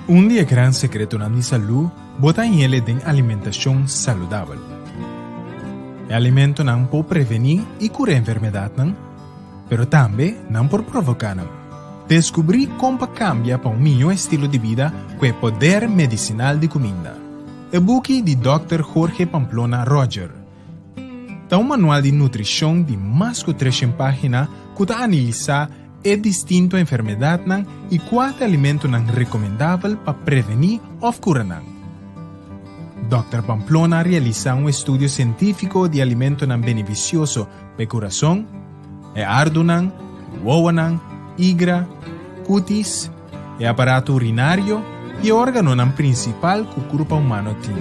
Un di e gran sekretonan di salú bo ta hañ'el den alimentashon saludabel. E alimentonan por prevení i kura enfermedatnan, pero tambe nan por provoká nan. Deskubrí kon pa kambia pa un mihó estilo di bida ku e poder medisinal di kuminda. E buki di Dòkter Jorge Pamplona Roger ta un manual di nutrishon di mas ku treshen página ku ta analisá e distinto enfermedadnan i kua ta alimentonan rekomendabel pa prevení òf kura nan. Dòkter Pamplona a realisá un estudio sientífiko di alimentonan benefisioso pa e kurason, e ardunan, wowonan, igra, kutis, e aparato urinario i e órganonan prinsipal ku kurpa humano tin.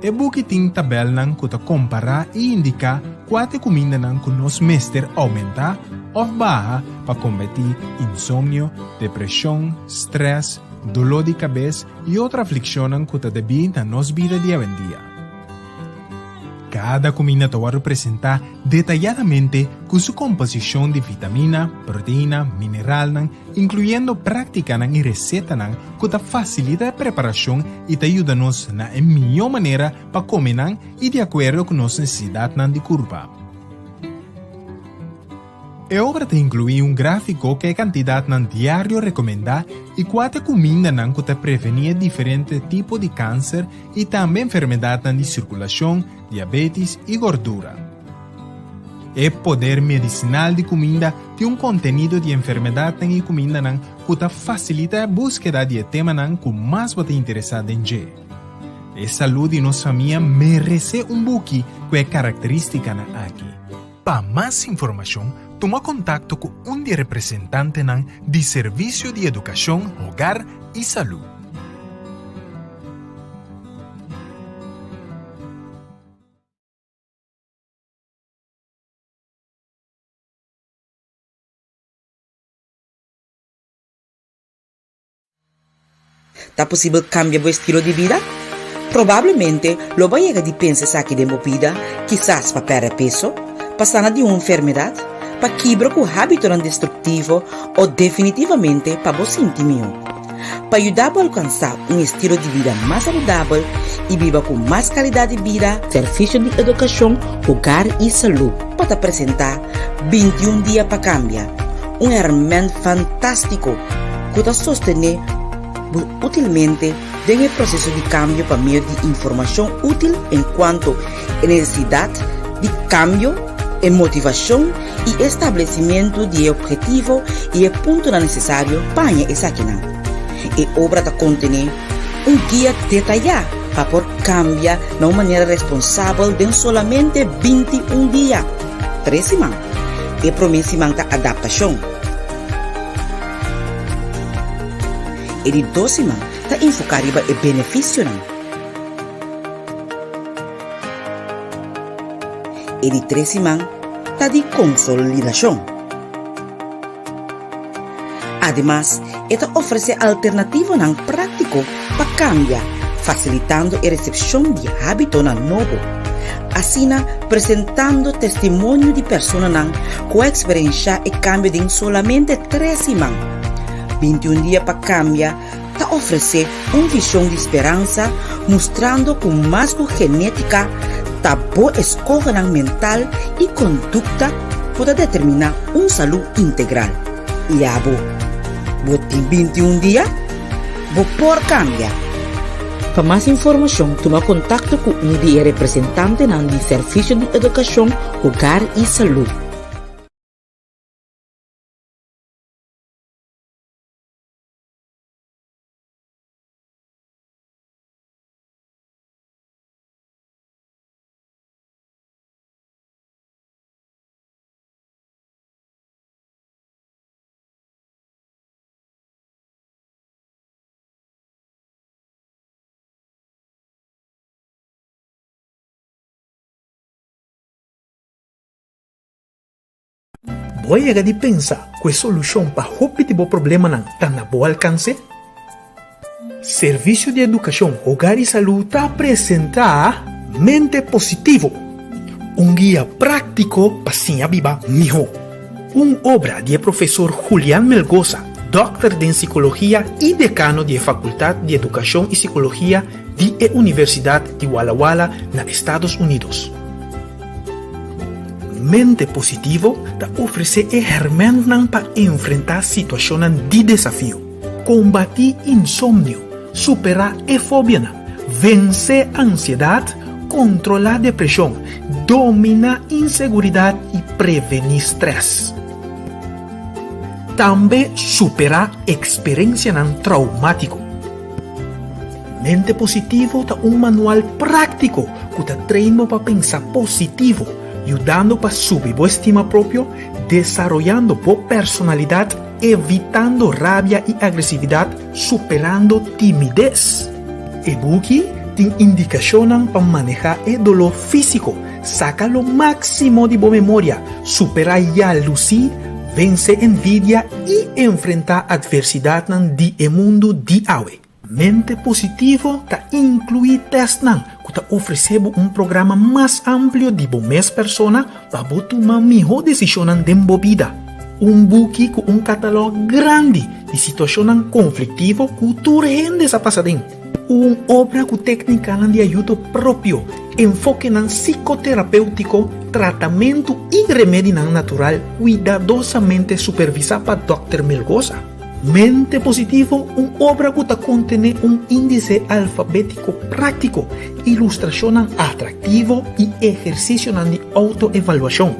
E buki tin tabèlnan ku ta kompará i indiká kua ta e kumindanan ku nos mester oumentá òf baha pa kombatí insomnio, depreshon, strès, doló di kabes i otro aflikshonnan ku ta debí na nos bida di awendia. Kada kuminda ta wòrdu presentá detayadamente ku su komposishon di vitamina, proteina, mineralnan, inkluyendo práktikanan i resetanan ku ta fasilita e preparashon i ta yuda nos na e mihó manera pa kome nan i di akuerdo ku nos nesesidatnan di kurpa. E obra ta inkluí un gráfiko ku e kantidatnan diario rekomendá i kua ta e kumindanan ku ta prevení e diferente tipo di kanser i tambe enfermedatnan di sirkulashon, diabetis i gordura. E poder medisinal di kuminda tin un kontenido di enfermedatnan i kumindanan ku ta fasilita e búskeda di e temanan ku mas bo ta interesá den dje. E salú di nos famia meresé un buki ku e karakterístikanan aki. Pa mas informashon, tuma kontakto ku un di e representantenan di Servisio di Edukashon, Hogar i Salú. Ta posibel kambia bo estilo di bida? Probablemente lo bo a yega di pensa esaki den bo bida, kisas pa pèrdè peso, pa sana di un enfermedat, pa kibra ku hábitonan destruktivo o definitivamente pa bo sinti mihó. Pa yuda bo alkansá un estilo di bida mas saludabel i biba ku mas kalidat di bida, Servisio di Edukashon, Hogar i Salú pa ta presentá 21 Dia pa Kambia, un hèrmènt fantástiko ku ta sostené bo útilmente den e proseso di kambio pa medio di informashon útil enkuanto e nesesidat di kambio, e motivashon i e establesimentu di e ophetivo i e puntonan nesesario pa haña esakinan. E obra ta kontené un guia detayá pa por kambia na un manera responsabel den solamente 21 dia, tres siman. E promé siman ta adaptashon. E di dos siman ta enfoká riba e benefisionan. E di tres siman ta di konsolidashon. Ademas, e ta ofresé alternativonan práktiko pa kambia, fasilitando e resepshon di hábitonan nobo. Asina, presentando testimonio di personanan ku a eksperenshá e kambio den solamente tres siman. 21 dia pa kambia ta ofresé un vishon di speransa mustrando ku mas ku genétika ta bo eskohonan mental i kondukta ku ta determiná un salú integral. I abo, bo tin 21 dia? Bo por kambia! Pa mas informashon tuma kontakto ku un di e representantenan di Servisio di Edukashon, Hogar i Salú. Bo a yega di pensa ku e solushon pa hopi di bo problemanan ta na bo alkanse? Servisio di Edukashon, Hogar i Salú ta presentá Mente Positivo, un guia práktiko pa siña biba mihó. Un obra di e profesor Julian Melgoza. dòkter den sikologia i dekano di e Fakultat di Edukashon i Sikologia di e Universidat di Walla Walla na Estados Unidos. Mente Positivo ta ofresé e hèrmèntnan pa enfrentá situashonnan di desafio, kombatí insomnio, superá e fobianan, vensé ansiedat, kontrolá depreshon, dominá inseguridat i prevení strès. Tambe superá eksperensianan traumátiko. Mente Positivo ta un manual práktiko ku ta train bo pa pensa positivo, yudando pa subi bo estima propio, desaroyando bo personalidat, evitando rabia i agresividat, superando timides. E buki tin indikashonnan pa manehá e doló físiko, saka lo máksimo di bo memoria, superá yalusí, vense envidia i enfrentá atversidatnan di e mundu di awe. Mente Positivo ta inkluí tèstnan ku ta ofresé bo un programa mas amplio di bo mes persona pa bo tuma mihó desishonnan den bo bida. Un buki ku un katalòg grandi di situashonnan konfliktivo ku tur hende sa pasa den. Un obra ku téknikanan di ayudo propio, enfokenan sikoterapéutiko, tratamentu i remedinan natural kuidadosamente supervisá pa Dòkter Melgoza. Mente Positivo, un obra ku ta kontené un índise alfabétiko práktiko, ilustrashonnan atraktivo i ehersisionan di outoevaluashon.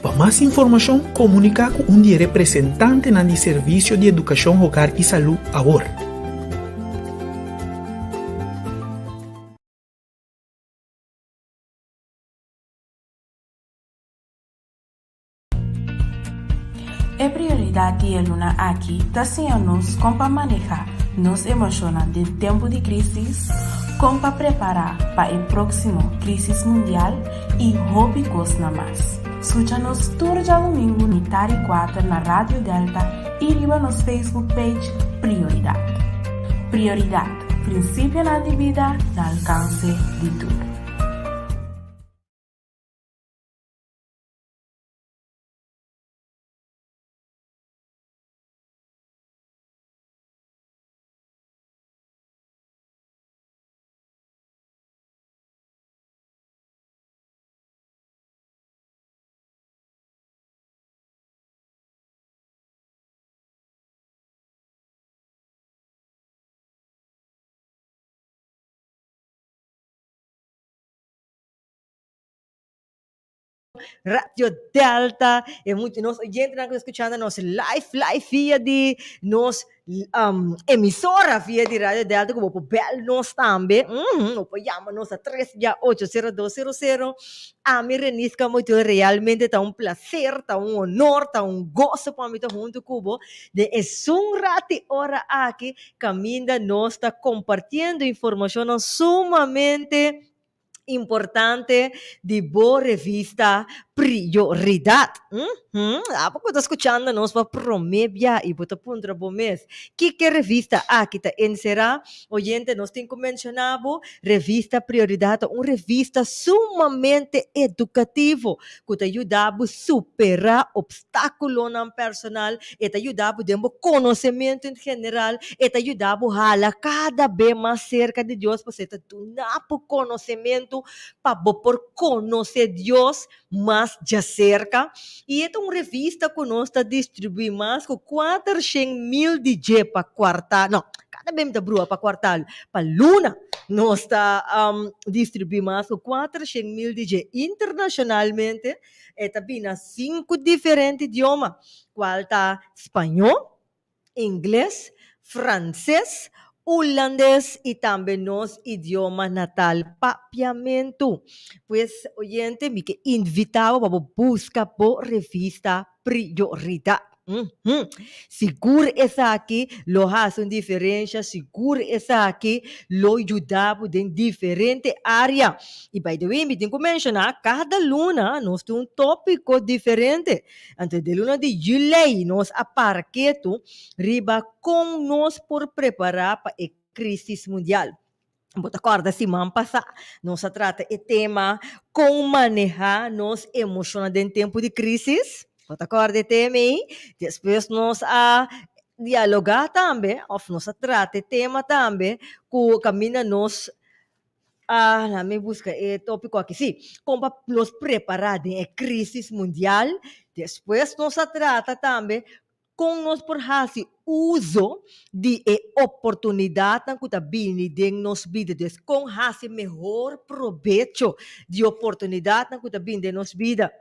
Pa mas informashon komuniká ku un di e representantenan di Servisio di Edukashon Hogar i Salú awor. E prioridat di e luna aki ta siña nos kon pa manehá nos emoshonnan den tempu di krísis, kon pa prepará pa e próksimo krísis mundial i hopi kosnan mas. Skucha nos tur djadumingu mitar i kuater na Radio Delta i riba nos Facebook page Prioridat. Prioridat, prinsipionan di bida na alkanse di tur. Radio Delta, e mucho nos oyentenan ku ta skuchando nos live live via di nos emisora via di Radio Delta ku bo por bel nos tambe, bo por yama nos na tres ya ocho sero dos sero sero. Ami Renisca Moitur realmente ta un placer, ta un honor, ta un goso pa mi ta hunto ku bo den esun rati ora aki kaminda nos ta kompartiendo informashonnan sumamente importante di bo revista Prioridad. Mm-hmm. Abo ku ta skuchando nos pa promé bia i bo ta puntra bo mes, kiko e revista aki ta enserá? Oyente, nos tin ku menshoná bo, Revista Prioridad ta un revista sumamente edukativo ku ta yuda bo superá obstákulonan personal, e ta yuda bo den bo konosementu en general, e ta yuda bo hala kada be mas serka di Dios pasobra e ta Duna bo konosementu pa bo por konosé Dios mas djaserka. I e ta un revista ku nos ta distribuí mas ku 400,000 di dje pa kuartal, no, kada bes mi ta brua pa kuartal, pa luna nos ta distribuí mas ku 400,000 di dje internashonalmente. E ta bini na sinku diferente idioma, kual ta spañó, ingles, franses, hulandes y tambe nos idioma natal Papiamentu. Pues oyente mi ke invita bo pa bo busca bo revista Prioridad. Sigur esaki lo haci un diferencia, sigur esaki lo yuda bo den diferente area. Y by the way mi tin cu menciona cada luna nos tin un topico diferente. Anto den luna di juli nos a para ketu riba kon nos por prepará pa e krísis mundial. Bo ta kòrda siman pasá nos a trata e tema kon manehá nos emoshonnan den tempu di krísis? Bo ta kòrda e tema ei? Despues nos a dialogá tambe òf nos a trata e tema tambe ku kaminda nos a, laat mi buska e tópiko aki, sí, kon pa nos prepará den e krísis mundial. Despues nos a trata tambe Kon nos por hasi uso di e oportunidatnan ku ta bini den nos bida? Dus, kon hasi mehor probecho di oportunidatnan ku ta bini den nos bida?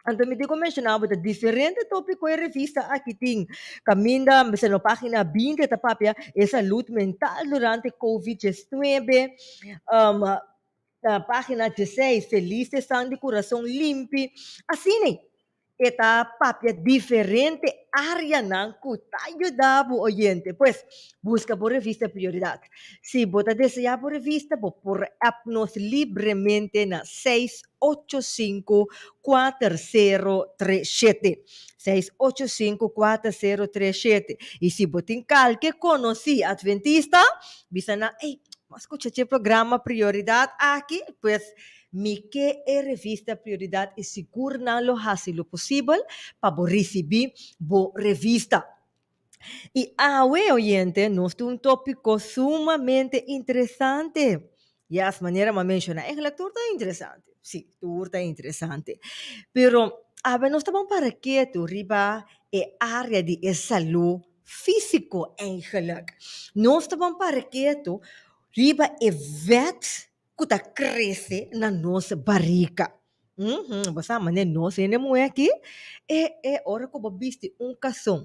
Anto mi tin ku menshoná bo ta diferente tópiko e revista aki tin. Kaminda, mester na página 20 ta papia e salud mental durante Covid 19, na página 16 felis esnan di kurason limpi. Asina. E ta papia diferente áreanan ku ta yuda bo oyente. Pues, buska bo revista Prioridat. Si bo ta deseá bo revista, bo por app nos libremente na 685 4037. 685 4037. I si bo tin kalke konosí atventista, bisa nan, Ey, bo a skucha dje programa Prioridat aki? Pues, Mi ke e revista Prioridad i sigur nan lo hasi lo posibel pa bo risibí bo revista. I awe, oyente, nos tin un tópiko sumamente interesante. Yes, manera mi a menshoná, eigenlijk tur ta interesante. Sí, tur ta interesante. Pero awe nos ta ban para ketu riba e área di e salú físiko eigenlijk. Nos ta ban para ketu riba e vèt ku ta krese na nos barika. Uhum, bo sa manera nos hende muhé aki, e e ora ku bo bisti un kason,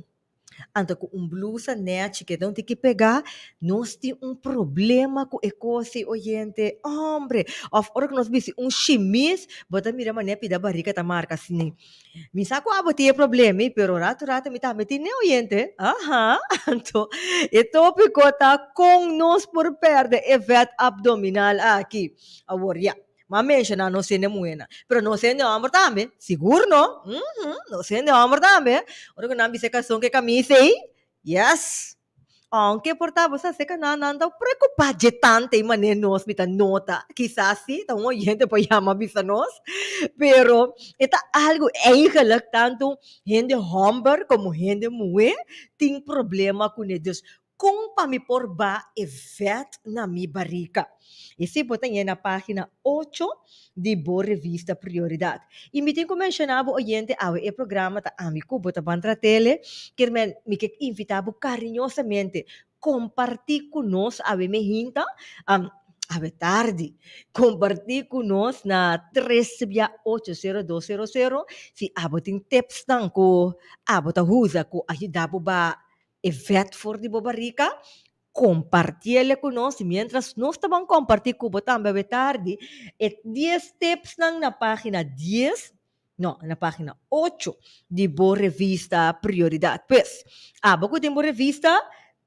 anto ku un blusa nèchi ke ta un tiki pegá, nos tin un problema ku e kos ei oyente, hombre! Òf ora ku nos bisti un shimis, bo ta mira manera pida barika ta marka asina. Mi sa ku abo tin e problema ei, pero rato rato mi tambe tin e oyente. Aha, anto e tópiko ta kon nos por pèrdè e vèt apdominal aki. Awor ya, mi a menshoná nos hende muhénan, pero nos hende hòmber tambe, sigur no, uhum, nos hende hòmber tambe, ora ku nan bisa e kalson ku e kamisa ei, yes! Aunke por ta bo sa seca nan nan ta preocupa dje tanta y mane nos mi ta nota kisas si ta un oyente por yama bisa nos pero e ta algo eigenlijk tanto hende homber como hende muhe tin problema cune dus con pa mi por ba e vet na mi barica Esei bo ta ñe na página ocho di bo revista Prioridad. I mi tin ku menshoná bo oyente awe e programa ta ami ku bo ta ban trat'ele, kier men mi ke invitá bo kariñosamente kompartí ku nos awe mehinta, awe tardi, kompartí ku nos na tres bia ocho sero dos sero sero si abo tin tipsnan ku abo ta usa ku a yuda bo ba e vèt for di bo barika. Compartiele cu nos y mientras nos ta ban comparti cu bo tambe awe tardi e dies tipsnan na pagina dies, no, na pagina ocho di bo revista Prioridad. Pues, abo cu tin bo revista,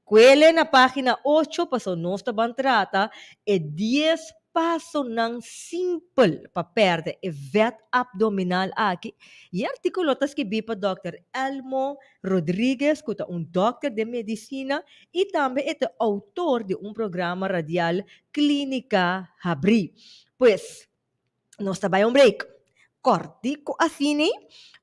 cuele na pagina ocho pasobra nos ta ban trata e dies pasonan simpel pa perde e vet abdominal aki y e articulo ta skibi pa dòkter Elmo Rodriguez cu ta un dòkter den medicina i tambe e ta outor di un programa radial Klínika Habrí. Pues, nos ta bai un break kòrtiku asini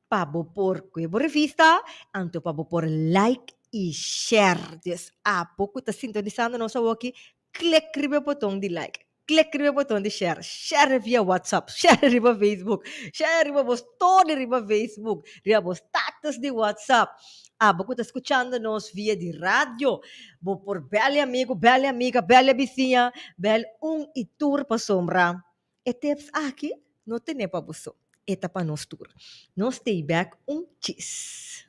pa bo por kue bo revista, anto pa bo por like i share. Dus abo ku ta sintonisando nos awoki, klik riba e boton di like. Klik riba e boton di share, share via WhatsApp, share riba Facebook, share riba bo story riba Facebook, riba bo status di WhatsApp. Abo ku ta skuchando nos via di radio, bo por bel e amigu, bel e amiga, bel e bisiña, bel un i tur pasobra e tips aki no tene pa bo so, e ta pa nos tur. Nos stay back un chis.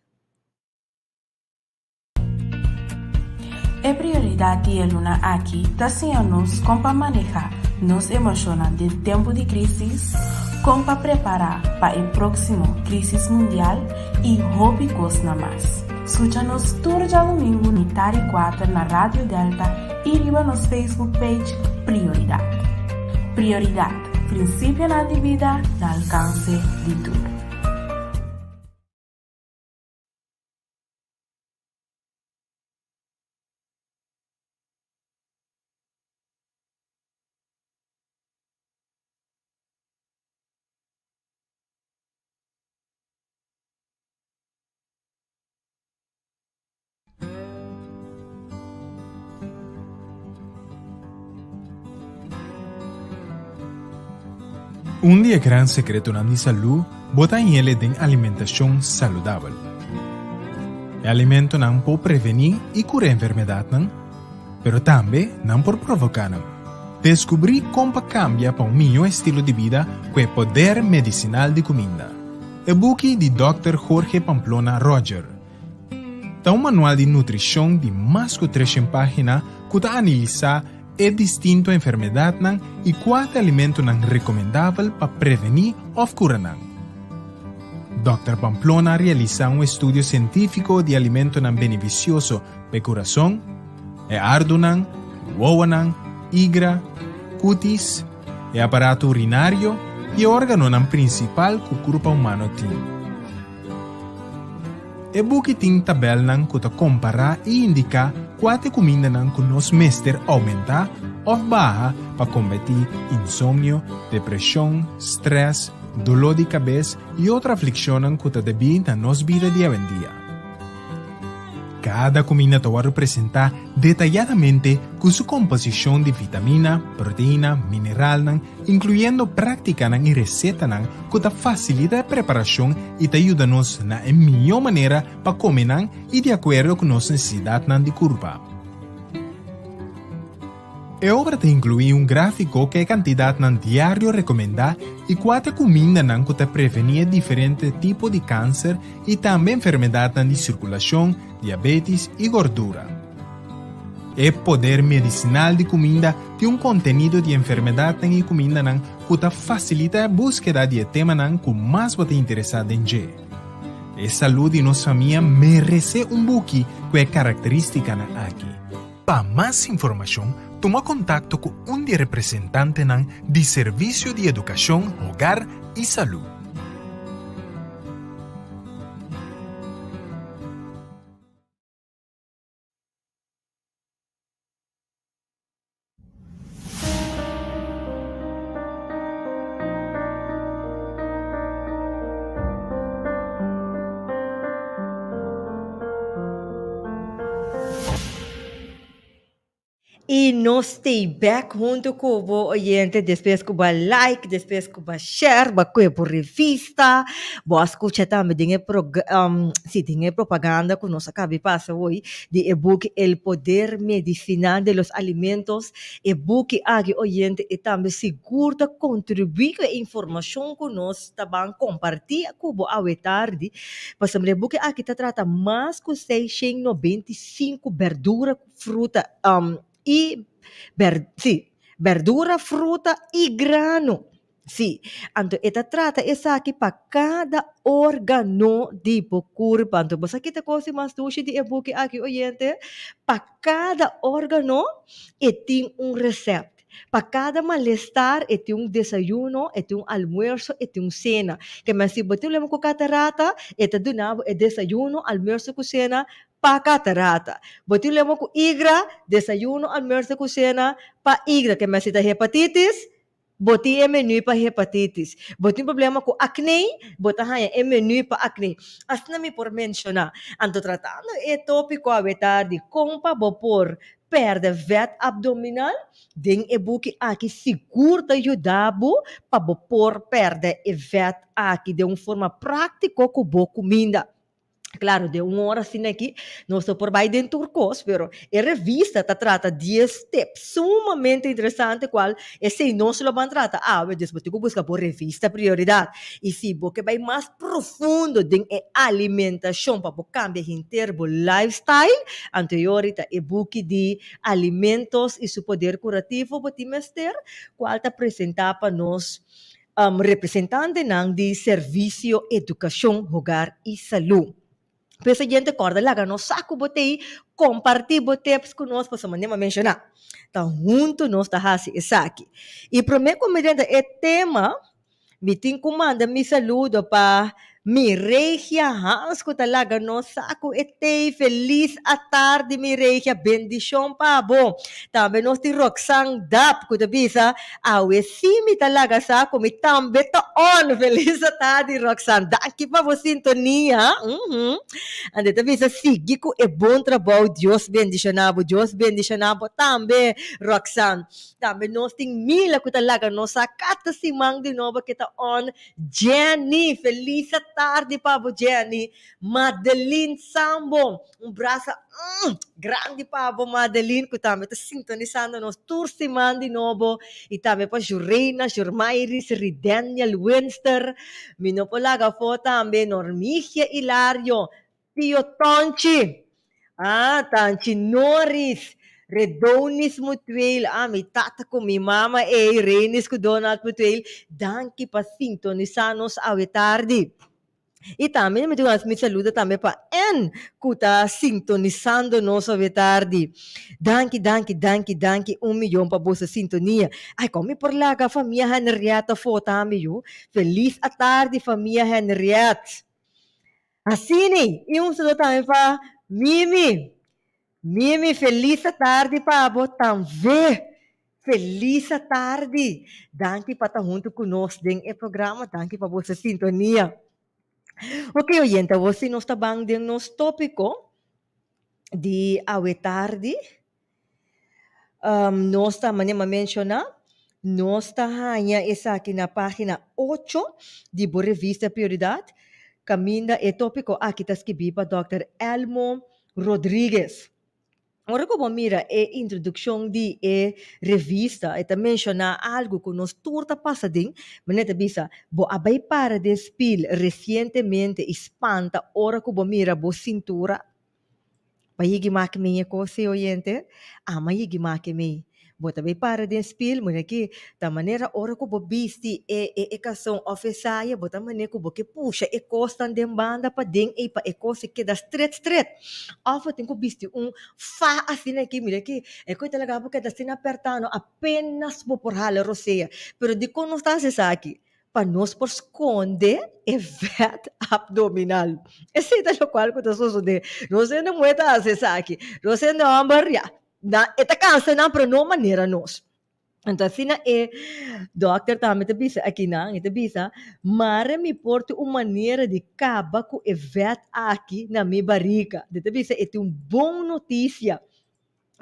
E prioridat di e luna aki ta siña nos kon pa manehá nos emoshonnan den tempu di krísis, kon pa prepará pa e próksimo krísis mundial i hopi kosnan mas. Skucha nos tur djadumingu mitar i kuater na Radio Delta i riba nos Facebook page Prioridat. Prioridat, prinsipionan di bida na alkanse di tur. Un di e gran sekretonan di salú bo ta hañ'el den alimentashon saludabel. E alimentonan por prevení i kura enfermedatnan, pero tambe nan por provoká nan. Deskubrí kon pa kambia pa un mihó estilo di bida ku e poder medisinal di kuminda. E buki di Dòkter Jorge Pamplona Roger ta un manual di nutrishon di mas ku treshen página ku ta analisá e distinto enfermedadnan i kua ta alimentonan rekomendabel pa prevení òf kura nan. Dòkter Pamplona a realisá un estudio sientífiko di alimentonan benefisioso pa e kurason, e ardunan, wowonan, igra, kutis, e aparato urinario i e órganonan prinsipal ku kurpa humano tin. E buki tin tabèlnan ku ta kompará i indiká kua ta e kumindanan ku nos mester oumentá òf baha pa kombatí insomnio, depreshon, strès, doló di kabes i otro aflikshonnan ku ta debí na nos bida di awendia. Kada kuminda ta wòrdu presentá detayadamente ku su komposishon di vitamina, proteina, mineralnan, inkluyendo práktikanan i resetanan ku ta fasilita e preparashon i ta yuda nos na e mihó manera pa kome nan i di akuerdo ku nos nesesidatnan di kurpa. E obra ta inkluí un gráfiko ku e kantidatnan diario rekomendá i kua ta e kumindanan ku ta prevení e diferente tipo di kanser i tambe enfermedatnan di sirkulashon, diabetis i gordura. E poder medisinal di kuminda tin un kontenido di enfermedatnan i kumindanan ku ta fasilita e búskeda di e temanan ku mas bo ta interesá den dje. E salú di nos famia meresé un buki ku e karakterístikanan aki. Pa mas informashon, tuma kontakto ku un di e representantenan di Servisio di Edukashon, Hogar i Salú. I nos stay back huntu ku bo oyente despues ku bo a like, despues ku bo a share, bo a kohe bo revista, bo a skucha tambe den e prog si den e propaganda ku nos a kaba di pasa hoy di e buki El poder medicinal de los alimentos. E buki aki oyente e tambe sigur ta kontribuí ku e informashon ku nos ta ban kompartí ku bo awe tardi, pasobra e buki aki ta trata mas ku 695 berdura ku fruta i ber si berdura fruta i grano si anto e ta trata esaki pa kada organo di bo kurpa anto bo sa kita kos di mas dushi di e buki aki oyente pa kada organo e tin un resèpt pa kada malestar e tin un desayuno e tin un almuerso e tin un sena ke men si bo tin problema ku katarata e ta duna bo e desayuno almuerso ku sena pa katarata. Bo tin lema ku igra, desayuno, almuerso ku sena pa igra. Ke mester ta hepatitis? Bo tin e menu pa hepatitis. Bo tin problema ku akné? Bo ta haña e menu pa akné. Asina mi por menshoná. Anto tratando e tópiko awe tardi, kon pa bo por pèrdè vèt abdominal, den e buki aki sigur ta yuda bo pa bo por pèrdè e vèt aki den un forma práktiko ku bo kuminda. Claro, den un ora asina aki nos no por bai den tur cos, pero e revista ta trata dies tips sumamente interesante cual esey nos lo ban trata awe, dus bo tin cu busca bo revista Prioridad. Y si bo ke bai mas profundo den e alimentacion pa bo cambia henter bo lifestyle, anto e ora ta e buki di Alimentos y su poder curativo bo tin mester, cual ta presenta pa nos Representantenan di Servisio Edukashon, Hogar i Salú. Pues e gente kòrda laga nos sa ku bo t'ei, kompartí bo tips ku nos pasobra manera mi a menshoná, ta huntu nos ta hasi esaki. I promé ku mi drenta e tema, mi tin ku manda mi saludo pa. Miregia Hans ku ta laga nos sa ku e tei. Felis atardi Miregia, bendishon pa bo. Tambe nos tin Roxanne Dap ku ta bisa, Awe si mi ta laga sa ku mi tambe ta on. Felis atardi Roxanne, danki pa bo sintonia. Uhum. Ande ta bisa sigui ku e bon trabou, Dios bendishoná bo. Dios bendishoná bo tambe Roxanne. Tambe nos tin Mila ku ta laga nos sa kada siman di nobo ke ta on. Jenny, felis tardi pa bo Jenny. Madeline Sambo, un brasa grandi pa bo Madeline ku tambe ta sintonisando nos tur siman di nobo. I tambe pa Jureina, Jurmairis, Rideniel Winster. Mi no por laga afó tambe Normigia Hilario, Tio Tonchi, ah, Tanchi Noris, Redonis Mutueel, ah, mi tata ku mi mama ei, Renis ku Donald Mutueel, danki pa sintonisá nos awe tardi. I tambe mi ta wens mi saludo tambe pa Ann ku ta sintonisando nos awe tardi. Danki, danki, danki, danki un miyon pa boso sintonia. Ai, kon mi por laga famia Henriette afó tambe yu? Felis atardi famia Henriette. Asini, i un saludo tambe pa Mimi. Mimi, felis atardi pa bo tambe. Felis atardi. Danki pa ta huntu ku nos den e programa. Danki pa boso sintonia. Ok, oyente, awor si nos ta ban den nos tópiko di awe tardi. Nos ta, manera mi a menshoná, nos ta haña esaki na página ocho di bo revista Prioridat, kaminda e tópiko aki ta skibí pa dòkter Elmo Rodriguez. Ora ku bo mira e introdukshon di e revista, e ta menshoná algu ku nos tur ta pasa den, manera e ta bisa, Bo a bai para den spil resientemente i spanta ora ku bo mira bo sintura? Ba yegi make mi e kos ei oyente? Ama yegi make mi. Bo ta bay para den spil, mira aki, ta manera ora ku bo bisti e e e kason òf e saya, bo ta manera ku bo ke pusha e kosnan den banda paden ei pa e kos ei keda stret stret. Òf bo tin ku bisti un fa asina aki, mira aki, e kos ta laga bo keda asina apertá no, apenas bo por hala rosea. Pero dikon nos ta hasi esaki? pa nos por skonde e vèt abdominal. Esei ta lokual ku ta sosodé. Nos hende muhé ta hasi esaki. Nos hende hòmber, ya, nan e ta kansa nan, pero no manera nos. Anto asina e dòkter tambe ta bisa akinan, e ta bisa, Mare mi por tin un manera di kaba ku e vèt aki na mi barika. E ta bisa e tin un bon notisia.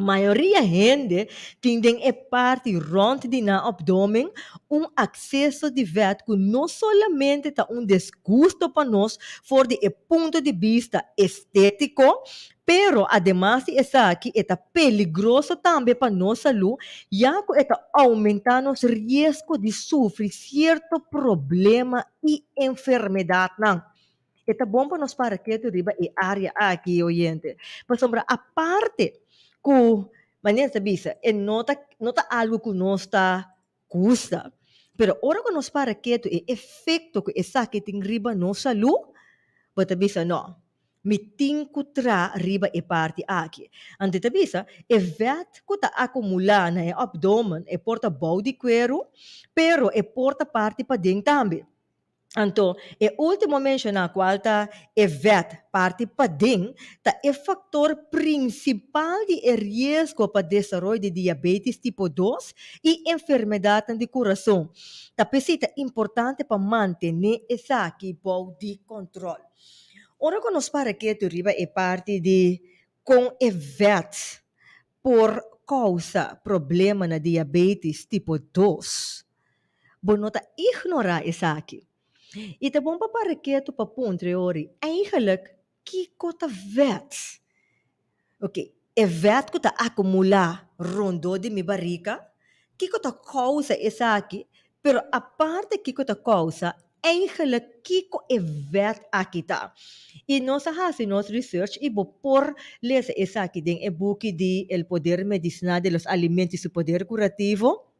Mayoria hende tin den e parti rònt di nan opdomen un akseso di vèt ku no solamente ta un desgusto pa nos for di e punto di bista estétiko, pero ademas di esaki e ta peligroso tambe pa nos salú ya ku e ta oumentá nos riesgo di sufri sierto problema i enfermedatnan. E ta bon pa nos para ketu riba e área aki, oyente, pasobra aparte ku manera ta bisa e no ta no ta algu ku nos ta gusta, pero ora ku nos para ketu e efekto ku esaki tin riba nos salú, bo ta bisa no, mi tin ku traha riba e parti aki. Anto e ta bisa e vèt ku ta akumulá na e opdomen e por ta bou di kueru, pero e por ta parti paden tambe. Anto, e último menshoná kual ta e vèt parti paden, ta e faktor prinsipal di e riesgo pa desaroyo di diabétis tipo dos i enfermedatnan di kurason. Ta p'esei ta importante pa mantené esaki bou di kòntròl. Ora ku nos para ketu riba e parti di kon e vèt por kousa problema na diabétis tipo dos, Bo no ta ignorá esaki. I ta bon pa para ketu pa puntra e ori, Eigenlijk, kiko ta vèt? Oké, e vèt ku ta akumulá rondó di mi barika, kiko ta kousa esaki? Pero aparte kiko ta kousa, eigenlijk kiko e vèt aki ta? I nos a hasi nos research i bo por lesa esaki den e buki di El poder medicinal de los alimentos y su poder curativo.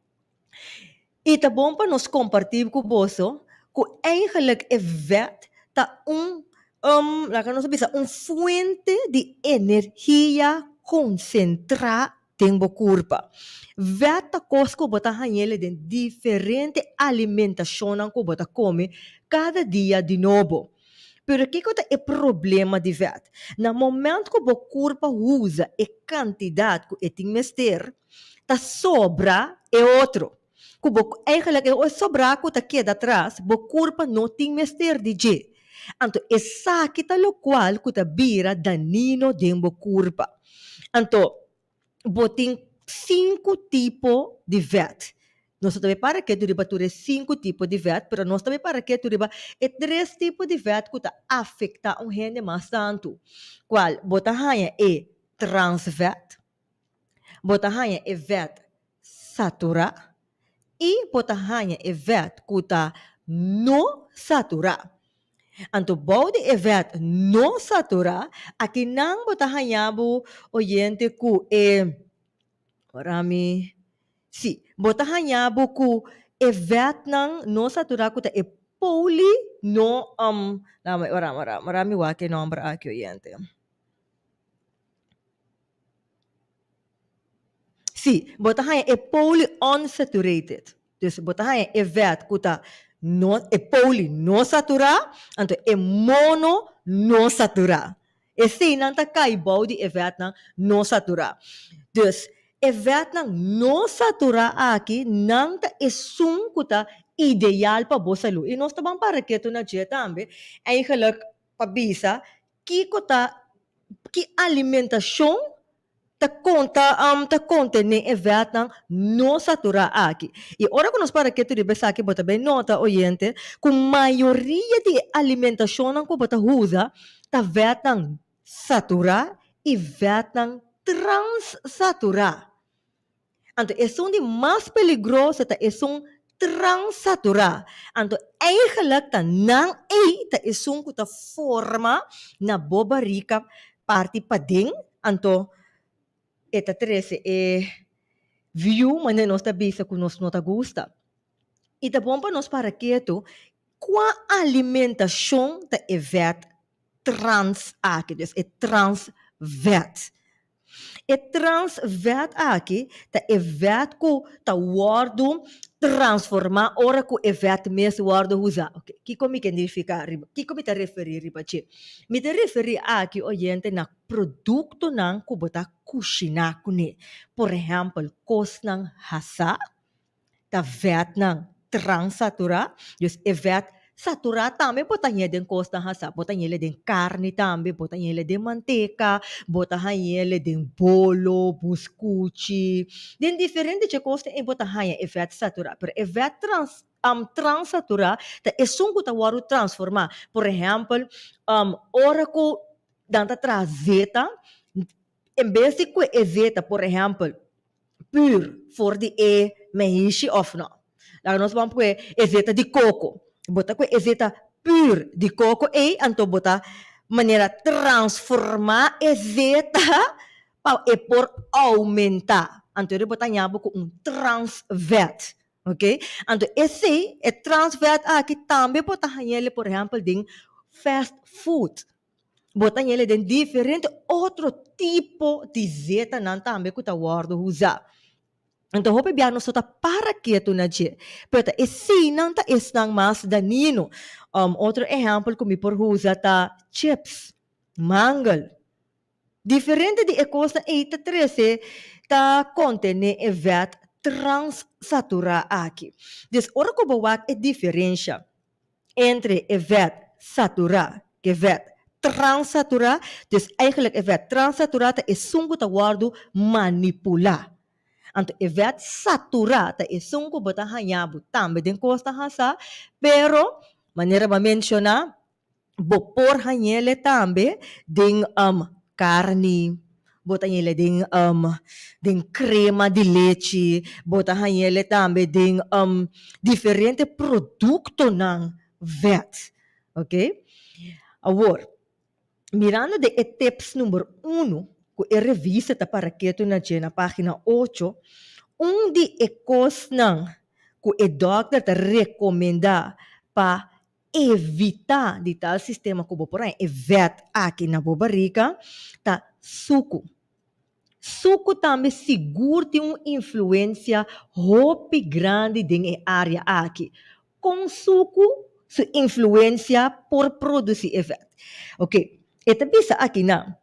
I ta bon pa nos kompartí ku boso ku eigenlijk e vèt ta un, laga nos bisa, un fuente di energia konsentrá den bo kurpa. Vèt ta kos ku bo ta hañ'el den diferente alimentashonnan ku bo ta kome kada dia di nobo. Pero kiko ta e problema di vèt? Na moment ku bo kurpa usa e kantidat ku e tin mester, ta sobra e otro. Ku bo eigenlijk e sobrá ku ta keda atras, bo kurpa no tin mester di dje. Anto esaki ta lokual ku ta bira danino den bo kurpa. Anto bo tin sinku tipo di vèt. Nos no ta bay para ketu riba tur e sinku tipo di vèt, pero nos ta bay para ketu riba e tres tipo di vèt ku ta afektá un hende mas tantu, kual bo ta haña e transvèt, bo ta haña e vèt saturá i bo ta haña e vèt ku ta no saturá. Anto bou di e vèt no saturá, akinan bo ta haña bo oyente ku e, ora mi, sí, bo ta haña bo ku e vètnan no saturá ku ta e poli no, ora, ora, ora mi wak e nòmber aki oyente. Sí, bo ta haña e polyunsaturated. Dus bo ta haña e vèt ku ta no, e poly no saturá, anto e mono no saturá. Eseinan ta kai bou di e vètnan no saturá. Dus, e vètnan no saturá aki, nan ta esun ku ta ideal pa bo salú. I nos ta ban para ketu na dje tambe, eigenlijk pa bisa kiko ta, ki alimentashon ta konta ta kontené e vètnan no saturá aki. I ora ku nos para ketu riba esaki bo ta bai nota, oyente, ku mayoria di e alimentashonnan ku bo ta usa ta vètnan saturá i vètnan transsaturá. Anto esun di mas peligroso ta esun transaturá. Anto eigenlijk ta nan ei ta esun ku ta forma na bo barika parti paden, anto e ta trese e view manera nos ta bisa ku nos no ta gusta. I ta bon pa nos para ketu kua alimentashon ta e vèt trans aki, dus e trans vèt. E trans vèt aki ta e vèt ku ta wòrdu transformá ora ku e vèt mes wòrdu usá. Oke, kiko mi ke nifiká riba, kiko mi ta referí riba dje? Mi ta referí aki, oyente, na produktonan ku bo ta kushiná kuné. Por ehèmpel, kosnan hasá. Ta vètnan transaturá, dus e vèt saturá tambe bo ta hañ'é den kosnan hasá, bo ta hañ'é den karni tambe, bo ta hañ'é den manteka, bo ta hañ'é den bolo, buskuchi, den diferente dje kosnan ei bo ta haña e vèt saturá. Pero e vèt trans transaturá ta esun ku ta wòrdu transformá. Por ehèmpel, ora ku nan ta traha zeta, en bes di ku e zeta, por ehèmpel, pur for di e meishi of no. Laga nos ban pue e zeta di koko. Bo ta kue e zeta pur di koko ei, anto bo ta manera transformá e zeta pa e por oumentá. Anto bo ta haña bo ku un transvèt. Oke. Anto esei, e transvèt aki tambe bo ta hañ'el por ehèmpel den fast food. Bo ta ñele den diferente otro tipo di zetanan tambe ku ta wòrdu usá. Anto hopi bia nos no ta para ketu na dje, pero ta eseinan ta esnan mas dañino. Otro ehèmpel ku mi por usa ta chips, mangel. Diferente di e kosnan ei ta trese ta kontené e vèt transsaturá aki. Dus ora ku bo wak e diferensha entre e vèt saturá ku e vèt transaturá, dus eigenlijk e vèt transaturá ta esun ku ta wòrdu manipulá. Anto e vèt saturá ta esun ku bo ta haña bo tambe den kos ta hasá, pero manera bo a menshoná, Bo por hañ'ele tambe den karni, bo ta hañ'ele den den krema di lechi, bo ta hañ'ele tambe den diferente produktonan vèt, oke. Awor, mirando den e tips number uno ku e revista ta para ketu na dje na página ocho, un di e kosnan ku e dòkter ta rekomendá pa Evitá di tal sistema ku bo por haña e vèt aki na bo barika ta suku. Suku tambe sigur tin un influensia hopi grandi den e área aki. Kon suku? su influensia por produsí e vèt. Oke, e ta bisa akinan,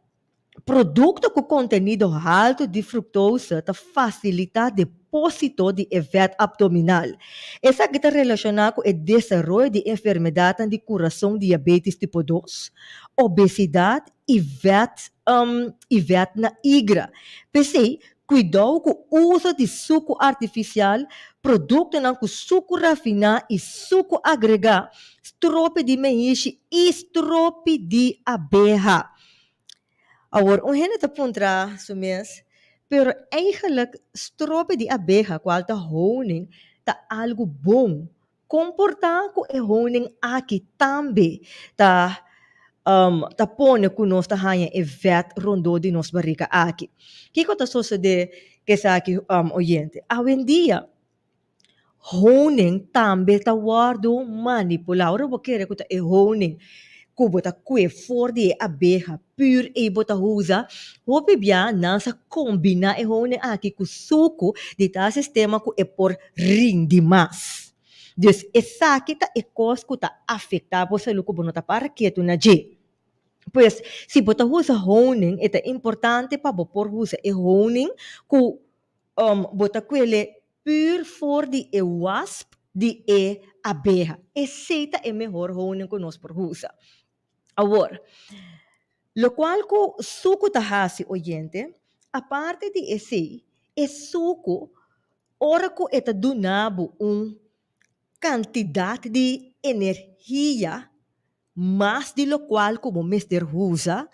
Produkto ku kontenido haltu di fructose ta fasilitá depósito di e vèt apdominal. Esaki ta relashoná ku e desaroyo di enfermedatnan di kurason diabétis tipo dos, obesidat i vèt i vèt na igra. P'esei, kuidou ku uso di suku artifisial, produktonan ku suku rafiná i suku agregá, stropi di meishi i stropi di abeha. Awor, un hende ta puntra su mes, Pero eigenlijk stropi di abeha, kual ta honing, ta algu bon. Kon por ta ku e honing aki tambe ta ta pone ku nos ta haña e vèt rondó di nos barika aki? Kiko ta sosodé ku esaki, oyente? Awendia, Honing tambe ta wòrdu manipulá. Ora bo kere ku ta e honing ku bo ta kue for di e abeha pur ei bo ta usa, hopi bia nan sa kombiná e honing aki ku suku di tal sistema ku e por rindi mas. Dus esaki ta e kos ku ta afektá bo salú ku bo no ta para ketu na dje. Pues, si bo ta usa honing e ta importante pa bo por usa e honing ku bo ta kuele Pur for di e wasp di e abeha. Esei ta e mehor honing ku nos por usa. Awor, lokual ku suku ta hasi oyente, aparte di esei, e suku ora ku e ta duna bo un kantidat di energia mas di lokual ku bo mester usa,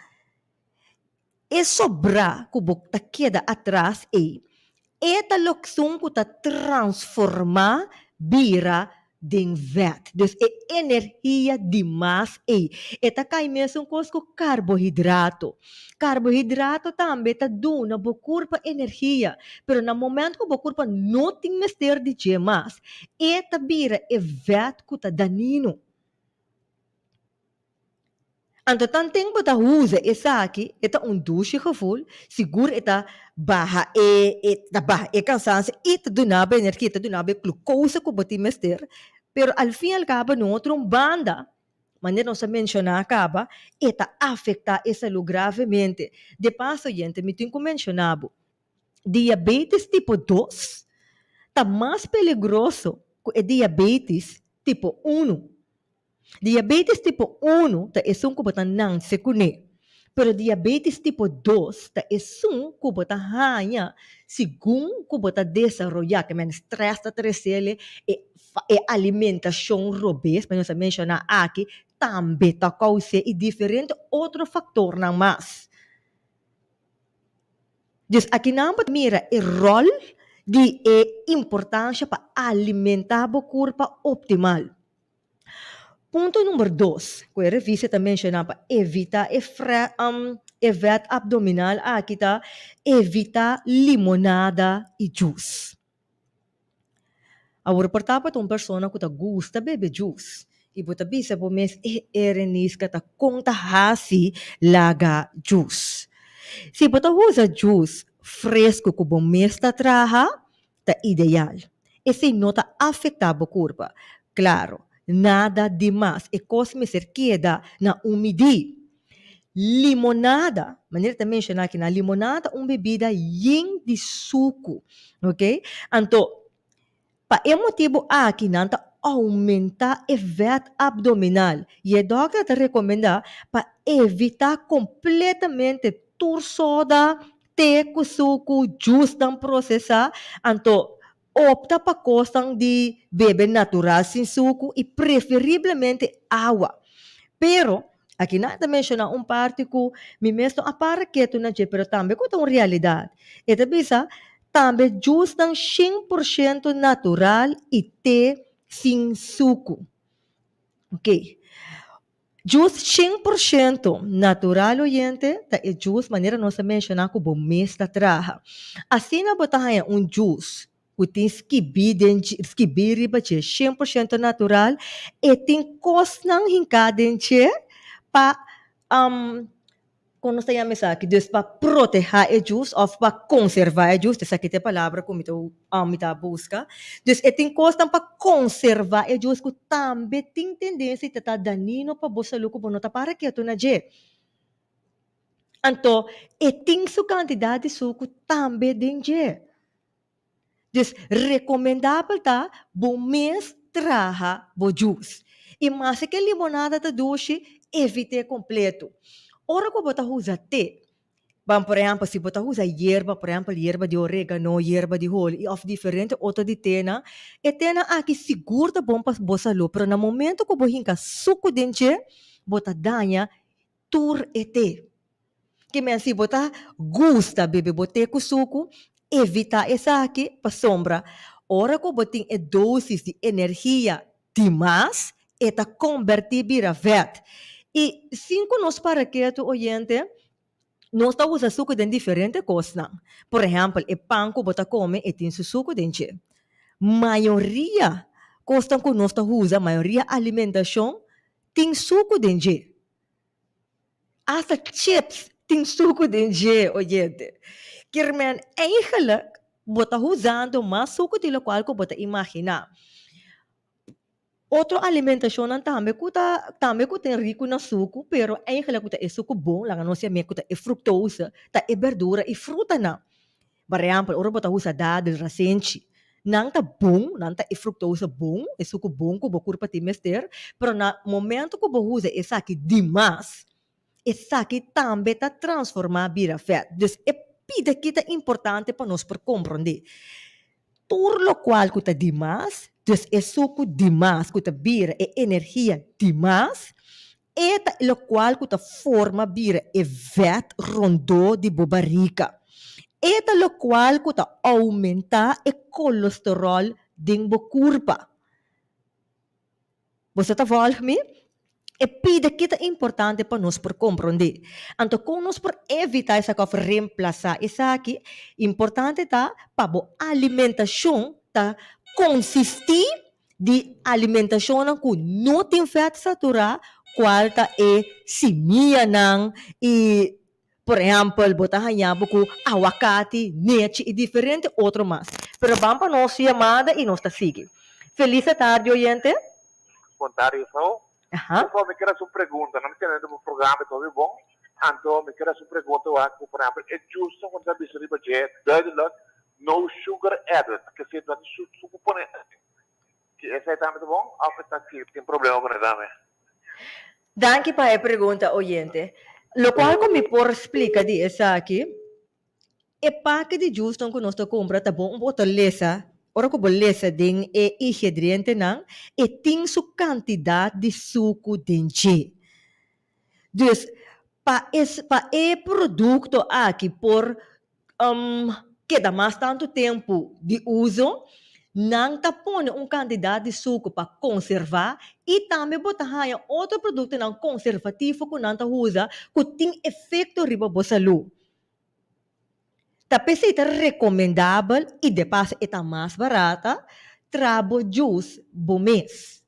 E sobrá ku bo ta keda atras ei, e ta loksun ku ta transformá bira den vèt. Dus e energia di mas ei, e ta kai mesun kos ku karbohidrato. Karbohidrato tambe ta duna bo kurpa energia, pero na momento ku bo kurpa no tin mester di dje mas, e ta bira e vèt ku ta danino. Anto tanten bo ta usa esaki e ta un dushi gevoel, sigur e ta baha e e ta baha e kansansia i ta duna bo energia, ta duna bo e glukosa ku bo tin mester, pero al fin al kabo na otro un banda, manera nos a menshoná kaba, e ta afektá e salú gravemente. De paso yente mi tin ku menshoná bo, diabetes tipo dos ta mas peligroso ku e diabetes tipo unu. Diabetes tipo unu ta esun ku bo ta nanse kuné, pero diabetes tipo dos ta esun ku bo ta haña segun ku bo ta desaroyá, ke men strès ta tresele, e e alimentashon robes, ku nos a menshoná aki, tambe ta kous'é i diferente otro faktornan mas. Dus akinan bo ta mira e ròl di e importansha pa alimentá bo kurpa optimal. Punto number dos ku e revista ta menshoná pa evitá e e vèt apdominal aki ta evitá limonada i djus. Awor por ta bo ta un persona ku ta gusta bebe djus i bo ta bisa bo mes e Ereniska ta kon ta hasi laga djus. Si bo ta usa djus fresku ku bo mes ta traha ta ideal. Esei no ta afektá bo kurpa. Klaro, nada di mas. E kos mester keda na un midí. Limonada, manera ta menshoná aki na, limonada ta un bebida yen di suku, oke. Anto, pa e motibu aki nan ta oumentá e vèt apdominal i e dòkter ta rekomendá pa evitá kompletamente tur soda, Te ku suku, jusnan prosesá, anto opta pa kosnan di bebe natural sin suku i preferiblemente awa. Pero, aki nan ta menshoná un parti ku mi mes no a para ketu na dje, pero tambe ku ta un realidat. E ta bisa, Tambe jusnan 100% natural i te sin suku. Oke. Jus 100% natural oyente ta e jus manera nos a menshoná ku bo mes ta traha. Asina bo ta haña un jus ku tin skibí den dje skibí riba dje 100% natural, e tin kosnan hinká den dje pa. Kon nos ta yama esaki? Dus pa protehá e juice òf pa konservá e juice, esaki ta e palabra ku mi ta mi ta buska. Dus e tin kosnan pa konservá e juice ku tambe tin tendensia di ta ta danino pa bo salú ku bo no ta para ketu na dje. Anto e tin su kantidat di suku tambe den dje. Dus rekomendabel ta bo mes traha bo juice. I maske ke limonada ta dushi, evit'é kompleto. Ora ku bo ta usa te, ban por ehèmpel si bo ta usa yerba, por ehèmpel yerba di oregano, yerba di holi i òf diferente otro di tenan, e tenan aki sigur ta bon pa bo salú, pero na momento ku bo hinka suku den dje, bo ta daña tur e te. Ke men si bo ta gusta bebe bo te ku suku, evitá esaki pasobra ora ku bo tin e dosis di energia di mas, e ta kombertí bira vèt. I sin ku nos para ketu, oyente, nos ta usa suku den diferente kosnan. Por ehèmpel, e pan ku bo ta kome e tin su suku den dje. Mayoria kosnan ku nos ta usa, mayoria alimentashon tin suku den dje. Hasta chips tin suku den dje, oyente. Kermen, eigenlijk bo ta usando mas suku di lokual ku bo ta imaginá. Otro alimentashonnan tambe ku ta tambe ku tin riku na suku, pero eigenlijk ku ta e suku bon, laga nos yam'é ku ta e fructose, ta e berdura i frutanan. Por ehèmpel, ora bo ta usa dadel, rasenchi, nan ta bon, nan ta e fructose bon, e suku bon ku bo kurpa tin mester, pero na momento ku bo usa esaki dimas, esaki tambe ta transformá bira vèt. Dus e pida aki ta importante pa nos por komprondé. Tur lokual ku ta dimas, dus e suku dimas ku ta bira e energia dimas, E ta lokual ku ta forma bira e vèt rondó di bo barika. E ta lokual ku ta oumentá e kolesteròl den bo kurpa. Boso ta vòlg mi? E pida ki ta importante pa nos por komprondé. Anto kon nos por evitá esaki òf remplasá esaki? Importante ta pa bo alimentashon ta konsistí di alimentashonnan ku no tin vèt saturá, kual ta e simianan i por ehèmpel bo ta haña bo ku awakati, nechi i diferente otro mas. Pero ban pa nos yamada i nos ta sigui. Felis atardi oyente. Bon tardi juffrouw. Aha. Juffrouw mi kier haci un pregunta, no mi tende bo programa y todo bon, anto mi kier haci un pregunta wak cu por ehempel e juice cu ta bisa riba dje duidelijk No sugar added, ke si no tin suku pone ki esei tambe ta bon of e ta tin problema ku ne tambe? Danki pa e pregunta oyente. Lokual ku mi por splika di esaki, e pake di jusnan ku nos ta kumpra ta bon bo ta lesa, ora ku bo lesa den e ingredientenan e tin su kantidat di suku den dje. Dus pa e pa e produkto aki por keda mas tantu tempu di uso, nan ta pone un kantidat di suku pa konservá i tambe bo ta haña otro produktonan konservativo ku nan ta usa ku tin efekto riba bo salú. Ta p'esei ta rekomendabel i de paso e ta mas barata, traha bo juice bo mes.